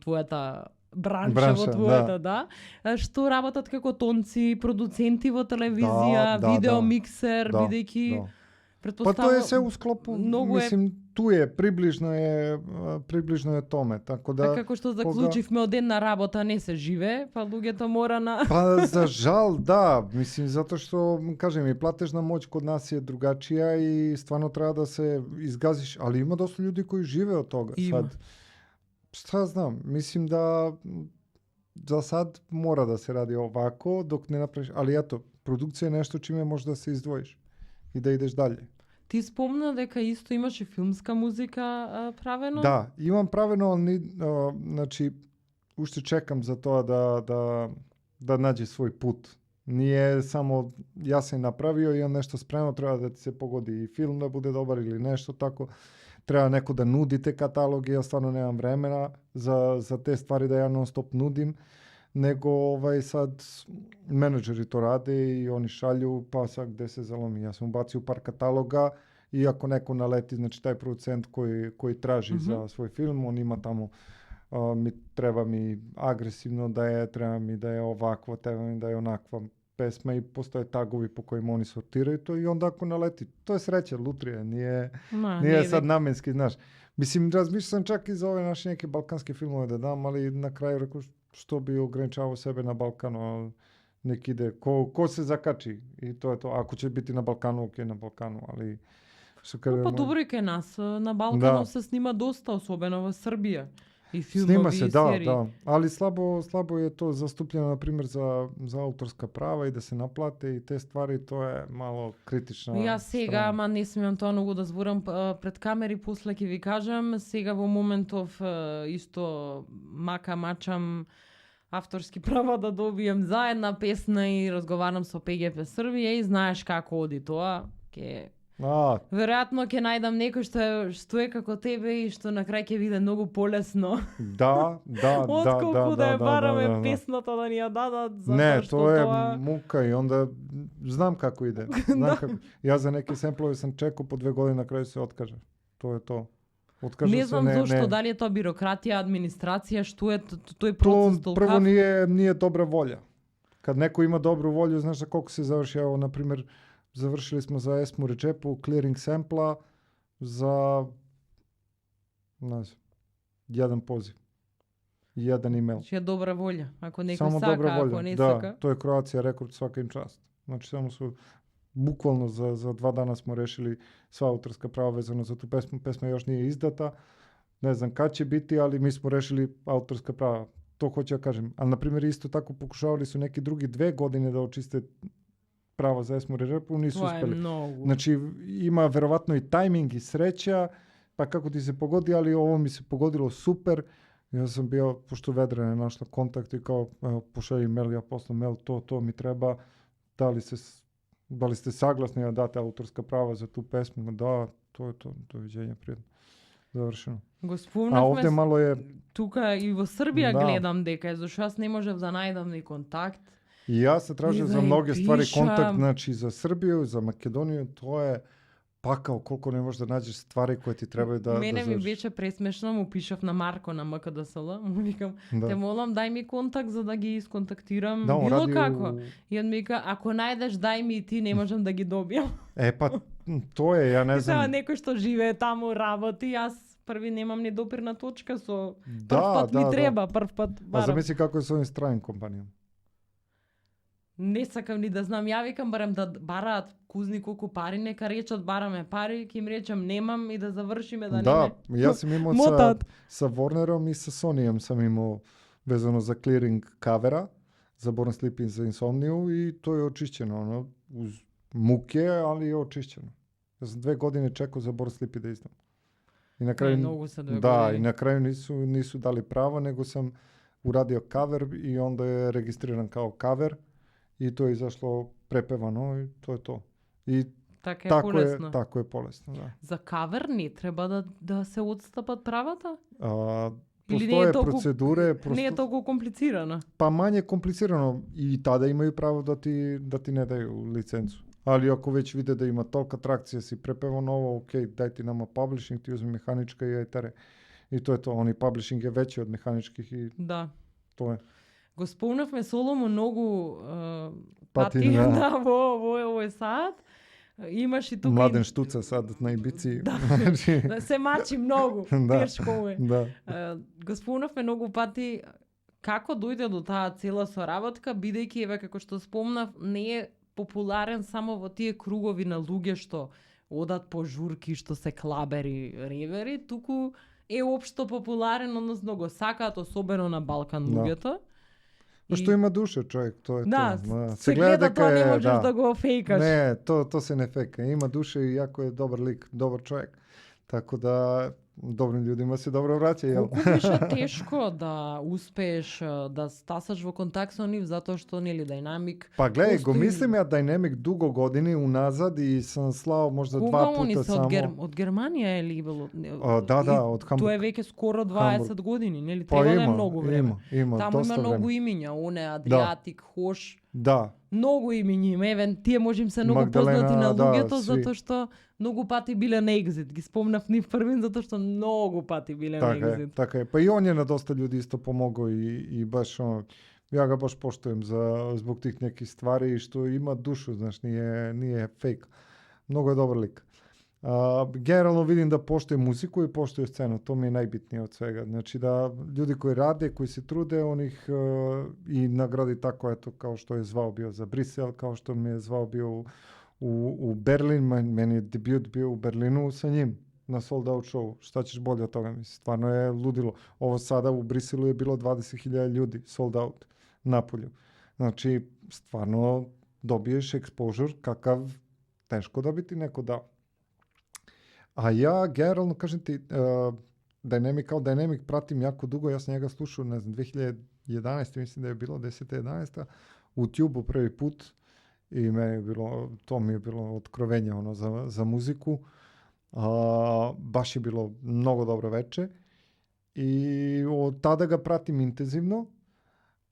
твојата бранша, во твојата, што работат како тонци, продуценти во телевизија, видеомиксер, бидејќи Па тоа е се у склопу, мислим, ту е приближно е томе, така да. Како што заклучивме од една работа не се живее, па луѓето мора на Па за жал, да, мислим, затоа што кажем и платежна моќ код нас е другачија и стварно треба да се изгазиш, али има доста луѓе кои живеат од тога. Сад, што знам, мислим да за сад мора да се ради овако, док не направиш, али ето, продукција е нешто чиме може да се издвоиш и да идеш дале. Ти спомна дека исто имаше филмска музика правено? Да, имам правено, значи уште чекам за тоа да наđe свој пут. Ние само јас се направио и нешто спремно, треба да ти се погоди и филм да буде добар или нешто тако. Треба некој да нудите каталоги, јас стварно немам времена за те ствари да ја нон-стоп нудим. Него сад менеджери то раде и они шалју, па сад где се заломи. Јас му бациу пар каталога и ако некој налети, значи тај продуцент кој тражи за свој филм, он има таму треба ми агресивно да е, треба ми да е оваква, треба ми да е онаква песма и постоje тагови по кои они сортирају то и онда ако налети, тоа е среќа, лутрија, nije sad наменски, знаеш. Мислим, размислам чак и за овие наши неки балкански филмови да дам, али на крај реков што би ограничавал себе на Балкану, неки иде, ко се закачи и тоа е тоа. Ако ќе бити на Балкану, окей на Балкану, али што кажа. Па добро и кај нас на Балкану се снима доста, особено во Србија. И филмови, снима се, и серии. Да. Али слабо е тоа заступljeno, например, за авторска права и да се наплате и те ствари, тоа е мало критично. Јас сега, ама не смеам тоа многу да зборам пред камери, после ќе ви кажам, сега во моментов исто мачам авторски права да добием за една песна и разговарам со ПГП Србија и знаеш како оди тоа, веројатно ќе најдам некој што е како тебе и што на крај ќе биде многу полесно. Да. Отколку да бараме песната да ни ја дадат, не, тоа е мука и онда знам како иде. Јас за неки семплови сам чекал по 2 години, на крај се откажа. Тоа е тоа. Не знам зошто, дали е тоа бирократија, администрација, што е тој процес толкав? Прво ние добра волја. Кад некој има добра волја, знаеш колку се завршија, например, завршили сме за Есму Речепу, клиринг семпла за еден позив и еден имейл. Че е добра волја, ако некој само сака, добра волја. ако не да, сака. Тоа е Кроација рекорд, свака им част. Значи само буквално за 2 дана смо решили сва авторска права везано за ту песма. Песма још не е издата. Не знам кад ќе бити, али ми смо решили авторска права. Тоа хоќе да кажем. А на пример исто тако покушавали со неки други 2 години да очистат prava za Esmu Režepu, nisu uspeli. Mnogo. Znači, ima verovatno i tajming i sreća, pa kako ti se pogodi, ali ovo mi se pogodilo super. Ja sam bio, pošto Vedrana je našla kontakt i kao, pošalji mail, ja poslam mail, to mi treba, da li ste saglasni da date autorska prava za tu pesmu? Da, to je to, doviđenja, prijedno. Završeno. A ovde malo je... Тука и во Србија гледам дека, зашто јас не можев да најдам ни контакт. И јас се тражам за многе ствари контакт, значи за Србија, за Македонија, тоа е пакао колко не можеш да наđеш ствари кои ти требају да Мене ми беше пресмешно, му пишав на Марко на МКДСЛ, му викам, те молам дај ми контакт за да ги исконтактирам, било како. И он ми вика, ако најдеш дај ми и ти, не можам да ги добијам. Па тоа е, ја не знам. И некој што живее таму работи, јас први немам ни допирна точка со прв пат ми треба, прв пат барам. А замисли како е со овим страни компанијам. Не сакам ни да знам, ја викам барам да бараат кузни колку пари, нека речат бараме пари, ќе им речам немам и да завршиме да нема. Да, јас сум имал са Warnerom и са Sonyjem сам имал везано за клиринг кавера, за Born Sleeping за Insomniu и тоа е очишчено, уз муке, али е очишчено. Јас сам 2 години чекал за Born Sleeping да издам. И на крај и на крај нису дали право, него сам урадио кавер и онда е регистриран као кавер и тоа е изашло препевано и тоа е тоа. И тако е полесно, да. За кавер не треба да се отстапат правата? Постоje процедуре, не е толку комплицирано. Па мање комплицирано и тада имају право да ти не дају лиценцу. Али ако веќе виде да има толка тракција, си препева ново, окей, дај ти нама паблишинг, ти узми механичка и ајтере. И тоа е тоа, они паблишинг е веќе од механичких и тоа е. Го спомнавме Соломо многу пати во овој сад. Имаш и тука Младен Штуца садат на Ибици. Да, се мачи многу, тешко е. Го спомнавме многу пати како дојде до таа цела соработка, бидејќи еве како што спомнав, не е популарен само во тие кругови на луѓе што одат по журки, што се клабери, ревери, туку е општо популарен, односно го сакаат особено на Балкан луѓето. Што има душа човек, тоа е тоа. Се гледа тоа, не можеш да го фейкаш. Не, тоа се не фейка. Има душа и јако е добар лик, добар човек. Така да добрим људима се добро враќа. Колку беше тешко да успееш да стасаш во контакт со нив, затоа што нели Dynamic. Па гледај, го мислим ја Dynamic дуго години уназад и сам слао можда 2 пута само. Од Германија е ли било? Да, од Хамбург. Тоа е веќе скоро 20 години, нели? Треба да е многу време. Има, таму има многу имиња, оне Адриатик, Хош. Да. Многу имиња има, евен тие можем се многу познати на луѓето, затоа што многу пати биле на екзит. Ги спомнав нив првин затоа што многу пати биле на екзит. Така е. Па и он е на доста луѓе исто помогao и баш ја ga баш поштуем због тих неки ствари што има душу, знаеш, не е фейк. Многу е добар лик. Генерално видим да поштуе музику и поштуе сцена, тоа ми е најбитниот од свега. Значи да луѓе кои раде, кои се труде, оних и награди тако ето као што е звал био за Брисел, као што ми е звал био у Берлин, мени дебют био у Берлину со ним на Sold Out шоу. Шта ćeš болje од тога, мисли, стварно е лудило. Ово сада у Бриселу е било 20.000 људи, Sold Out, наполју. Значи, стварно добиеш експожур какав тешко да би ти неко дал. А ја генерално кажем ти Dynamic пратим јако дуго, јас njega слушao, не знам, 2011 мислим да е било 10-11 у Тјубу први пут и тоа ми е било откровење оно за музику. Баш е било многу добро вече и од тада ga пратим интензивно.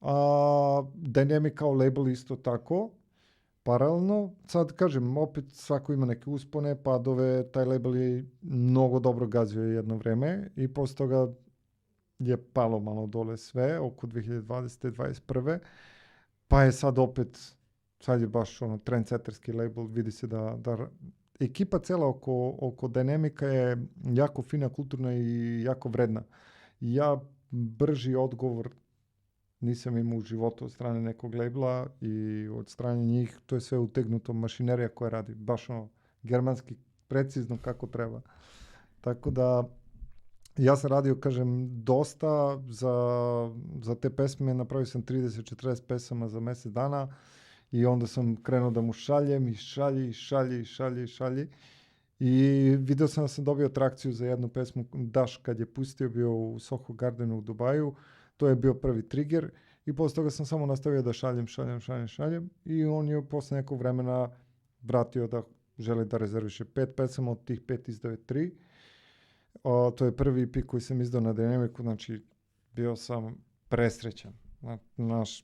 Dynamic као лейбл исто тако. Паралелно, sad kažem, opet svako ima neke uspone, padove, taj label je mnogo dobro gazio jedno vreme i posle toga je palo malo dole sve, oko 2020-2021. Pa je sad opet, sad je baš trendsetterski label, vidi se da ekipa cela oko Dynamica je jako fina, kulturna i jako vredna. Ja brži odgovor nisam imao u životu od strane nekog labela i od strane njih, to je sve utegnuto mašinerija koja radi, baš germanski, precizno kako treba. Tako da, ja sam radio, kažem, dosta za te pesme, napravio sam 30-40 pesama za mesec dana I onda sam krenuo da mu šaljem i šalje. I video sam da sam dobio trakciju za jednu pesmu Daš kad je pustio, bio u Soho Gardenu u Dubaju. To je bio prvi trigger i posle toga sam samo nastavio da šaljem i on je posle nekog vremena vratio da želi da rezerviše 5 pesama, od tih 5 izdao je 3. To je prvi EP koji sam izdao na Dynamicu, znači bio sam presrećan.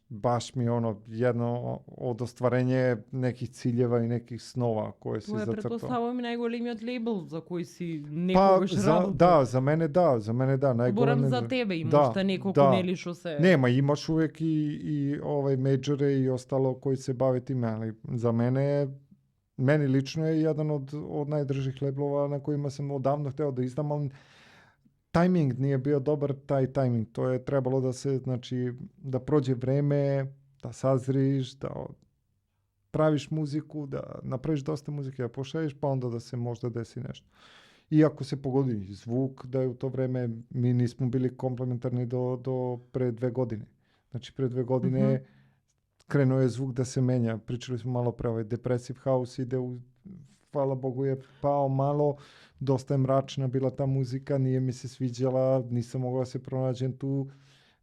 Baš mi jedno od ostvarenja nekih ciljeva i nekih snova koje si zacrtao. To je pretpostavljam i najголемиот лейбл за кој си некогаш работил. За мене да. Борам за тебе, имаш неколку нели што се... Нема, имаш увек и мејджоре и остало кои се баве тиме, али за мени лично е еден од најдржих лейблова на којima сам одавно хтео да издам, али тајминг nije bio dobar, taj тајминг. To je trebalo da se, znači, da prođe vreme, da sazriš, da praviš muziku, da napraviš dosta muzike, da pošalješ, pa onda da se možda desi nešto. Iako se pogodi zvuk, da je u to vreme mi nismo bili komplementarni do pre 2 godine. Znači, pre 2 godine krenuo je zvuk da se menja. Pričali smo malo pre Depressive House ide hvala Bogu je pao malo, dosta je mračna bila ta muzika, nije mi se sviđala, nisam mogla da se pronađem tu,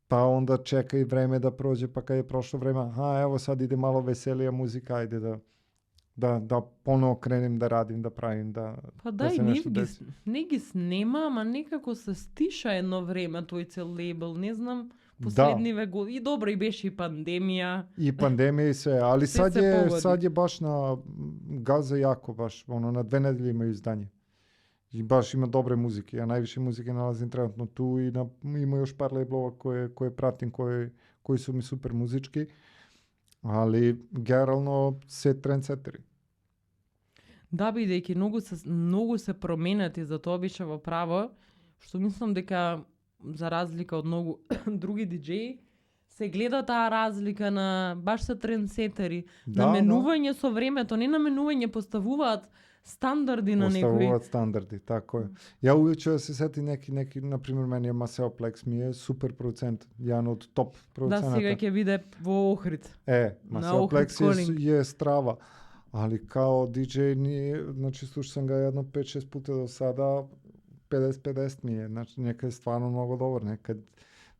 pa onda čekaj vreme da prođe, pa kad je prošlo vreme, evo sad ide malo veselija muzika, ajde da ponovo krenem da radim, da pravim, da se nešto desi. Не ги снема, ама некако се стиша едно време тој цел лейбл, не знам, последниве години. И добро, и беше и пандемија. И пандемија и се, али sad je baš na газа јако, baš, на 2 nedelje imaju izdanje. I baš ima dobre muzike. Ja najviše muzike nalazim trenutno tu i ima još par lejblova koje pratim, koji su mi super muzički, ali generalno се трендсетери. Да, бидејќи многу се променети, за тоа беше во право, што мислам дека за разлика од многу други диџеи, се гледа таа разлика на баш се трендсетери, наменување со времето, не наменување, поставуваат стандарди на некои. Поставуваат стандарди, тако е. Ја увече да се сети неки, например, мене е Масео Плекс, ми е супер продуцент, јан од топ продуцената. Да, сега ќе биде во Охрид. Масео Плекс е страва, али као диџеј значи слушам ga едно 5-6 puta до сада, 50-50 ми е, значи некад е стварно многу добар,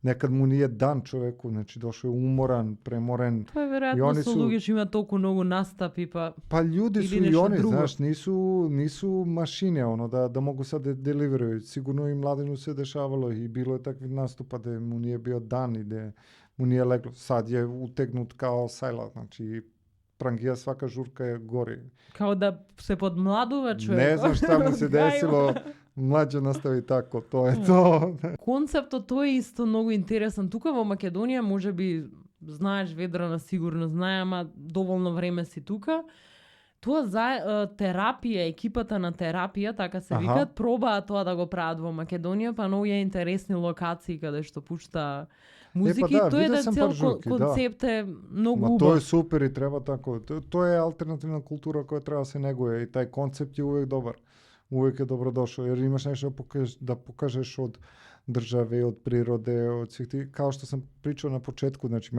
некад му nije дан човеку, значи дошол е уморан, преморен. Тоа е веројатно со луѓе што има толку многу настапи, па луѓе су и они, знаеш, нису машине, да могу sad да деливерираат. Сигурно и Младену се дешавало и било е такви наступа да му nije био дан и да му nije легло. Сад е утегнут као сајла, значи прангија свака журка е гори. Као да се подмладува човек. Не знам шта му се десило. Младје настави тако, тоа е тоа. Концептот тој е исто многу интересен. Тука во Македонија, можеби знаеш, Ведрана сигурно знае, ама доволно време си тука. Тоа за терапија, екипата на терапија, така се викат, пробаат тоа да го прават во Македонија, па многу е интересни локации каде што пушта музики. Тоа е да цел концепт е многу убав. Тоа е супер и треба тако. Тоа е алтернативна култура која треба да се негуе и тај концепт е увек добар. Uvek je dobrodošao, jer imaš nešto da pokažeš od države, od prirode, od svih ti, kao što sam pričao na početku, znači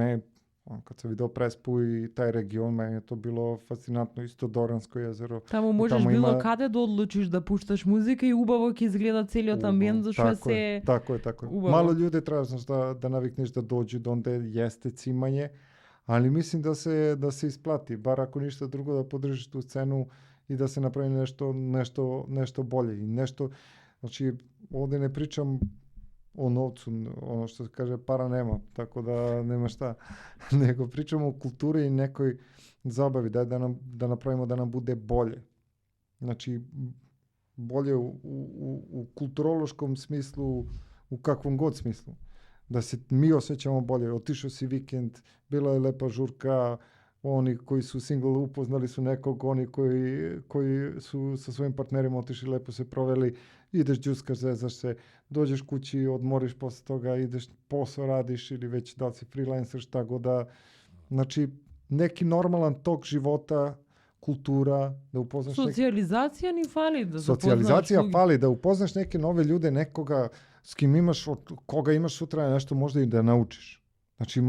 kad sam video Prespu i taj region, meni je to bilo fascinantno, isto Doransko jezero. Tamo možeš bilo kade da odlučiš da puštaš muzika i ubavo ќе izgleda целиот амбиент, зашто се Tako je. Malo ljude treba da navikneš da dođu do onda jeste cimanje, ali mislim da se isplati, bar ako ništa drugo da podržiš tu scenu i da se napravi nešto bolje i nešto, znači ovdje ne pričam o novcu, ono što se kaže para nema, tako da nema šta, nego pričamo o kulturi i nekoj zabavi, da napravimo da nam bude bolje. Znači bolje u kulturološkom smislu, u kakvom god smislu, da se mi osjećamo bolje. Otišao si vikend, bila je lepa žurka, oni koji su single upoznali su nekog, oni koji su sa svojim partnerima otišli, lepo se proveli, ideš džuskaš, zezaš se, dođeš kući, odmoriš posle toga, ideš posao radiš ili već da li si freelancer, šta god da. Znači, neki normalan tok života, kultura, da upoznaš socijalizacija ni fali da socijalizacija fali, da upoznaš neke nove ljude, nekoga s kim imaš, koga imaš sutra nešto možda i da naučiš. Znači,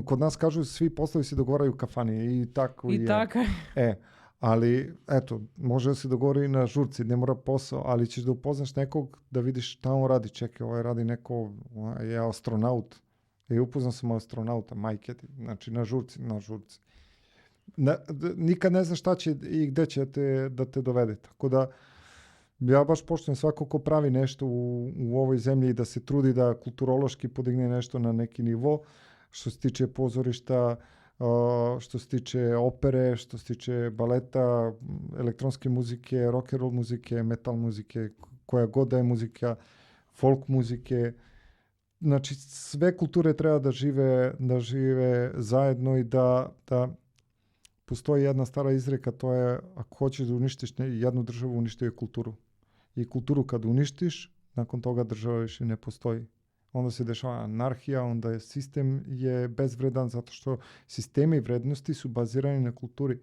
Kod nas kažu svi poslovi se dogovaraju u kafani i tako I така е. Ali, eto, može da se dogovori na žurci, ne mora posao, ali ćeš da upoznaš nekog, da vidiš šta on radi. Čekaj, ovaj radi neko, je astronaut. Upoznao sam astronauta, majke ti, znači na žurci. Nikad ne znaš šta će i gde će da te dovede. Tako da, ja baš poštujem svako ko pravi nešto u ovoj zemlji i da se trudi da kulturološki podigne nešto na neki nivo, što se tiče pozorišta, što se tiče opere, što se tiče baleta, elektronske muzike, rock and roll muzike, metal muzike, koja god da je muzika, folk muzike. Znači, sve kulture treba da žive zajedno i da postoji jedna stara izreka, to je ako hoćeš da uništiš jednu državu, uništi je kulturu. I kulturu kad uništiš, nakon toga država više ne postoji. Onda se dešava anarhija, onda je sistem bezvredan zato što sistemi vrednosti su bazirani na kulturi.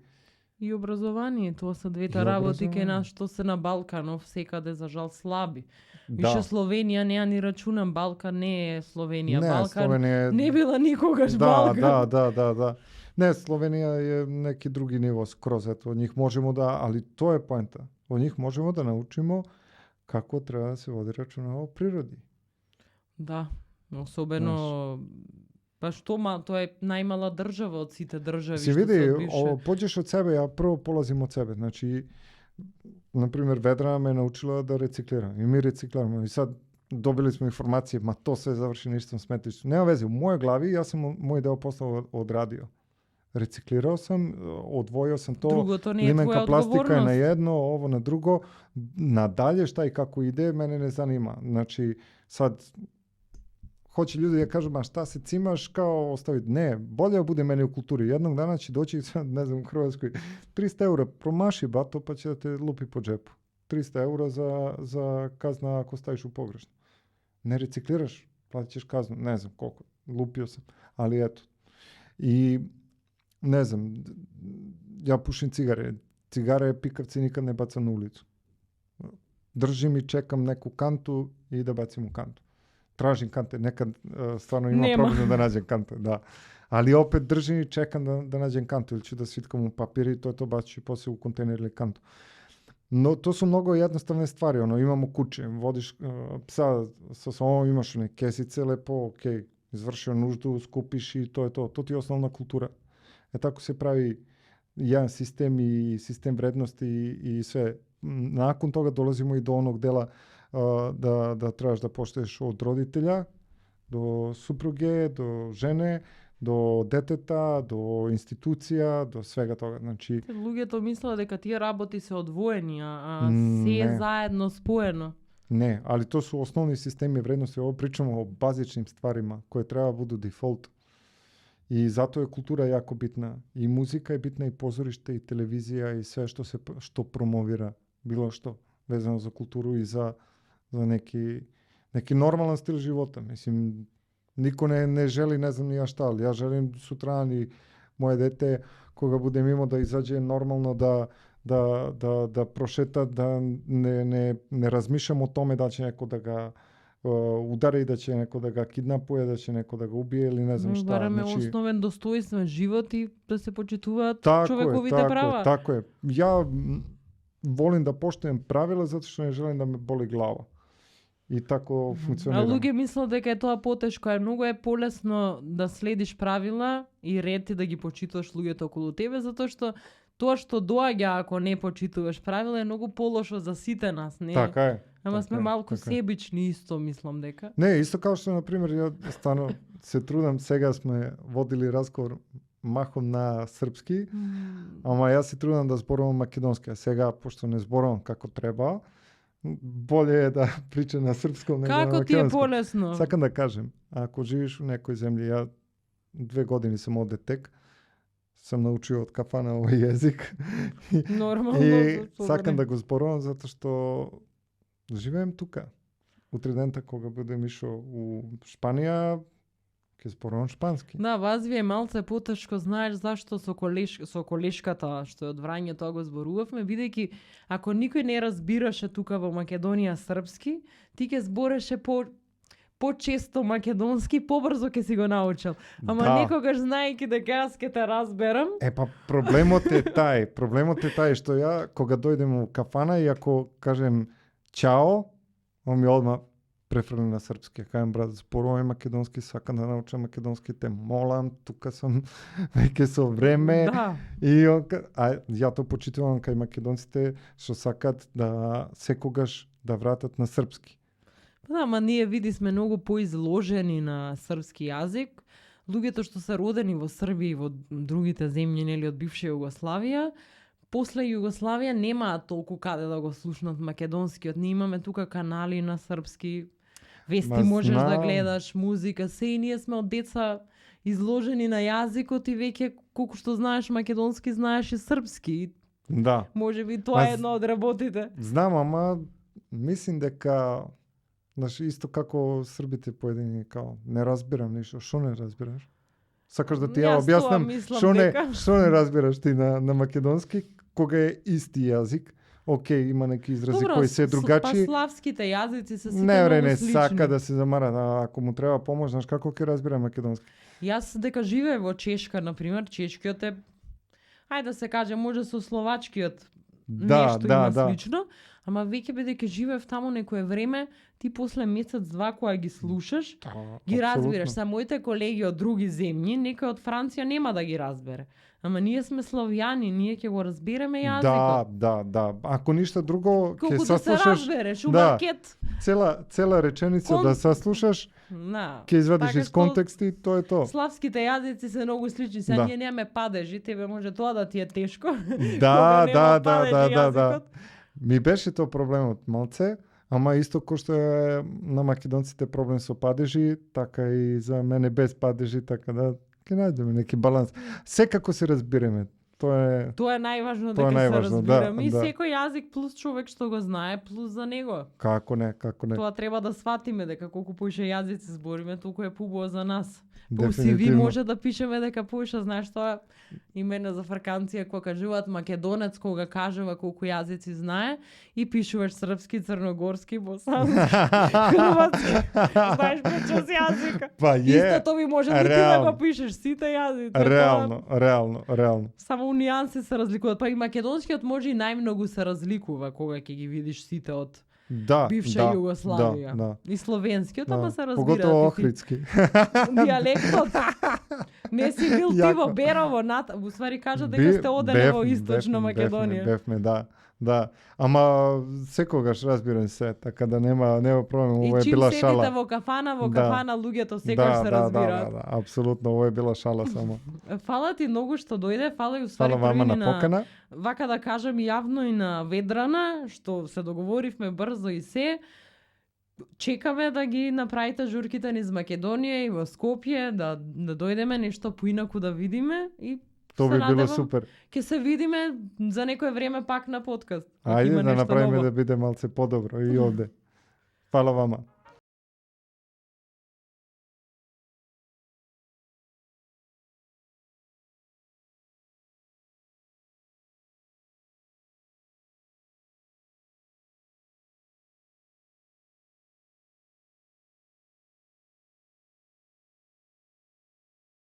И образование, тоа се двете работи кај нас што се на Балканов секаде за жал слаби. Више Словенија не ја ни рачунам, Балкан не е Словенија. Не, Балкан Словенија не била никогаш Балкан. Да. Не, Словенија е неки други ниво скроз, ето, од нив можемо али тоа е поента. Од нив можемо да научимо како треба да се води рачуна о природи. Да, особено Баш тоа е најмала држава од сите држави што се види, поđеш од себе, ја прво полазим од себе. Значи, например, Ведра ме научила да рециклирам. И ми рециклираме. И сад добили сме информации, то се заврши ништо сметишто. Нема везе, у моје глави јас сум мој дел посла одрадио. Рециклирao sam, odvojio sam to, limenka plastika je na jedno, ovo na drugo, nadalje šta i kako ide, mene ne zanima. Znači, sad, hoće ljudi da kažu, ma šta se cimaš, kao ostaviti. Ne, bolje bude meni u kulturi. Jednog dana će doći, ne znam, u Hrvatskoj, 300 eura, promaši bato, pa će da te lupi po džepu. 300 eura za kazna ako staviš u pogrešno. Ne recikliraš, platit ćeš kaznu, ne znam koliko, lupio sam, ali eto. I ne znam, ja pušim cigare. Cigare pikavci nikad ne bacam na ulicu. Držim i čekam neku kantu i da bacim u kantu. Tražim kante, nekad stvarno imam problem da nađem kante, da. Ali opet držim i čekam da nađem kantu ili ću da svitkam u papir i to baću posle u kontejner ili kantu. No, to su mnogo jednostavne stvari. Imamo kuće, vodiš psa sa sobom, imaš one kesice lepo, izvršio nuždu, skupiš i to je to. To ti je osnovna kultura. Tako se pravi jedan sistem i sistem vrednosti i sve. Nakon toga dolazimo i do onog dela da trebaš da poštuješ od roditelja do supruge, do žene, do детета, до институција, до свега тога. Значи, луѓето мислеле дека тие работи се одвоени, а се е заедно споено. Не, али то су основни системи вредности. Ово причамо о базичним стварима кои треба да буду дефолт. И затоа е култура јако битна. И музика е битна, и позориште, и телевизија, и све што промовира било што везано за културу и за неки нормален стил живота. Мислим, нико не жели, не знам ни ја шта, али ја желим сутран и моје дете, кога будем имал да изаđe нормално да прошета, да не размишljам о томе да ќе неко да га удари, да ќе неко да га киднапуе, да ќе неко да го убие или не знам шта. Бараме основен достоинствен живот и да се почитуваат човековите права. Тако е. Ја волим да поштуjem правила затоа што не желим да ме боли глава. И тако функционира. А луѓе мислат дека е тоа потешко, е многу полесно да следиш правила и ред и да ги почитуваш луѓето околу тебе, затоа што тоа што доаѓа ако не почитуваш правила е многу полошо за сите нас, не? Така е. Ама сме малку себични исто, мислам дека. Не, исто како што, например, ја стано се трудам, сега сме водили разговор махом на српски, ама јас се трудам да зборувам македонски, а сега, пошто не зборувам како треба, боле е да причам на српском него на македонски. Како ти е полесно? Сакам да кажем, ако живиш у некој земји, ја 2 години сам оде тек, сам научил од кафана овој јазик. Нормално. И сакам да го зборувам затоа што живеем тука. Утре дента кога будем ишо у Шпанија, ќе зборувам шпански. Да, вас ви е малце потешко, знаеш зашто со колешката што е од Врање тоа го зборувавме, бидејќи ако никој не разбираше тука во Македонија српски, ти ќе збореше почесто македонски, побрзо ќе си го научил. Ама некогаш знаејќи дека јас ќе те разберам. Па проблемот е тај што ја кога дојдем у кафана и ако кажем чао, он ми одма префрли на српски. Кажем брат, зборувам македонски, сакам да научам македонски, те молам, тука сум веќе со време. Да. И ја то почитувам кај македонците што сакат да секогаш да вратат на српски. Да, ама ние види сме многу поизложени на српски јазик. Луѓето што се родени во Србија и во другите земји, нели, од бивша Југославија, после Југославија немаат толку каде да го слушнат македонскиот. Ние имаме тука канали на српски, вести можеш да гледаш, музика, се и ние сме од деца изложени на јазикот и веќе колку што знаеш македонски, знаеш и српски. Да. Може би тоа е едно од работите. Знам, ама мислим дека исто како србите поедини као не разбирам ништо. Што не разбираш? Сакаш да ти ја објаснам што не разбираш ти на македонски кога е исти јазик? Океј, има неки изрази кои се другачи. Па славските јазици се сите многу слични. Не сака да се замара, ако му треба помош, знаеш како ќе разбира македонски? Јас дека живеев во Чешка, например, чешкиот е, ајде да се каже, може со словачкиот нешто има слично, ама веќе бидејќи живеев таму некое време, ти после месец-два кога ги слушаш, ги разбираш. Са моите колеги од други земји, некој од Франција нема да ги разбере. Ама ние сме славјани, ние ќе го разбереме јазикот. Да. Ако ништо друго, ќе саслушаш. Колку да се разбереш, у маркет. Цела реченица да саслушаш, ќе извадиш из контекст и тоа е тоа. Славските јазици се многу слични. Сега ние немаме падежи, тебе може тоа да ти е тешко. Да. Ми беше тоа проблемот малце, ама исто кој што е на македонците проблем со падежи, така и за мене без падежи, така да ќе најдеме неки баланс. Секако се разбиреме. Тоа е најважно дека се разбираме. И секој јазик плюс човек што го знае, плюс за него. Како не. Тоа треба да сватиме дека колку поише јазици збориме, толку е побоа за нас. По CV може да пишеме дека поише, знаеш тоа, имена за фрканција кога кажуваат македонец, кога кажува колку јазици знае и пишуваш српски, црногорски, босански, хрватски. Знаеш печес јазика. Истото ви може да ти да го пишеш сите јазици. Реално. Само нуанси се разликуваат, па и македонскиот може и најмногу се разликува кога ќе ги видиш сите од бивша Југославија. И словенскиот, ама се разбира. Поготово охридски. Диалектот. Не си бил ти во Берово, у ствари кажа дека сте одели во Источна Македонија. Бевме, да. Ама секогаш разбирам се, така да нема проблем, ова е била шала. И чим седите во кафана луѓето секогаш се разбираат. Да, апсолутно, ова е била шала само. Фала ти многу што дојде, фала и уствари први на покана. Вака да кажам јавно и на Ведрана, што се договоривме брзо и се. Чекаме да ги направите журките низ Македонија и во Скопје, да дојдеме нешто поинаку да видиме и тоа би било супер. Ке се видиме за некое време пак на подкаст. Ајде да направиме да биде малце подобро и овде. Фала вама.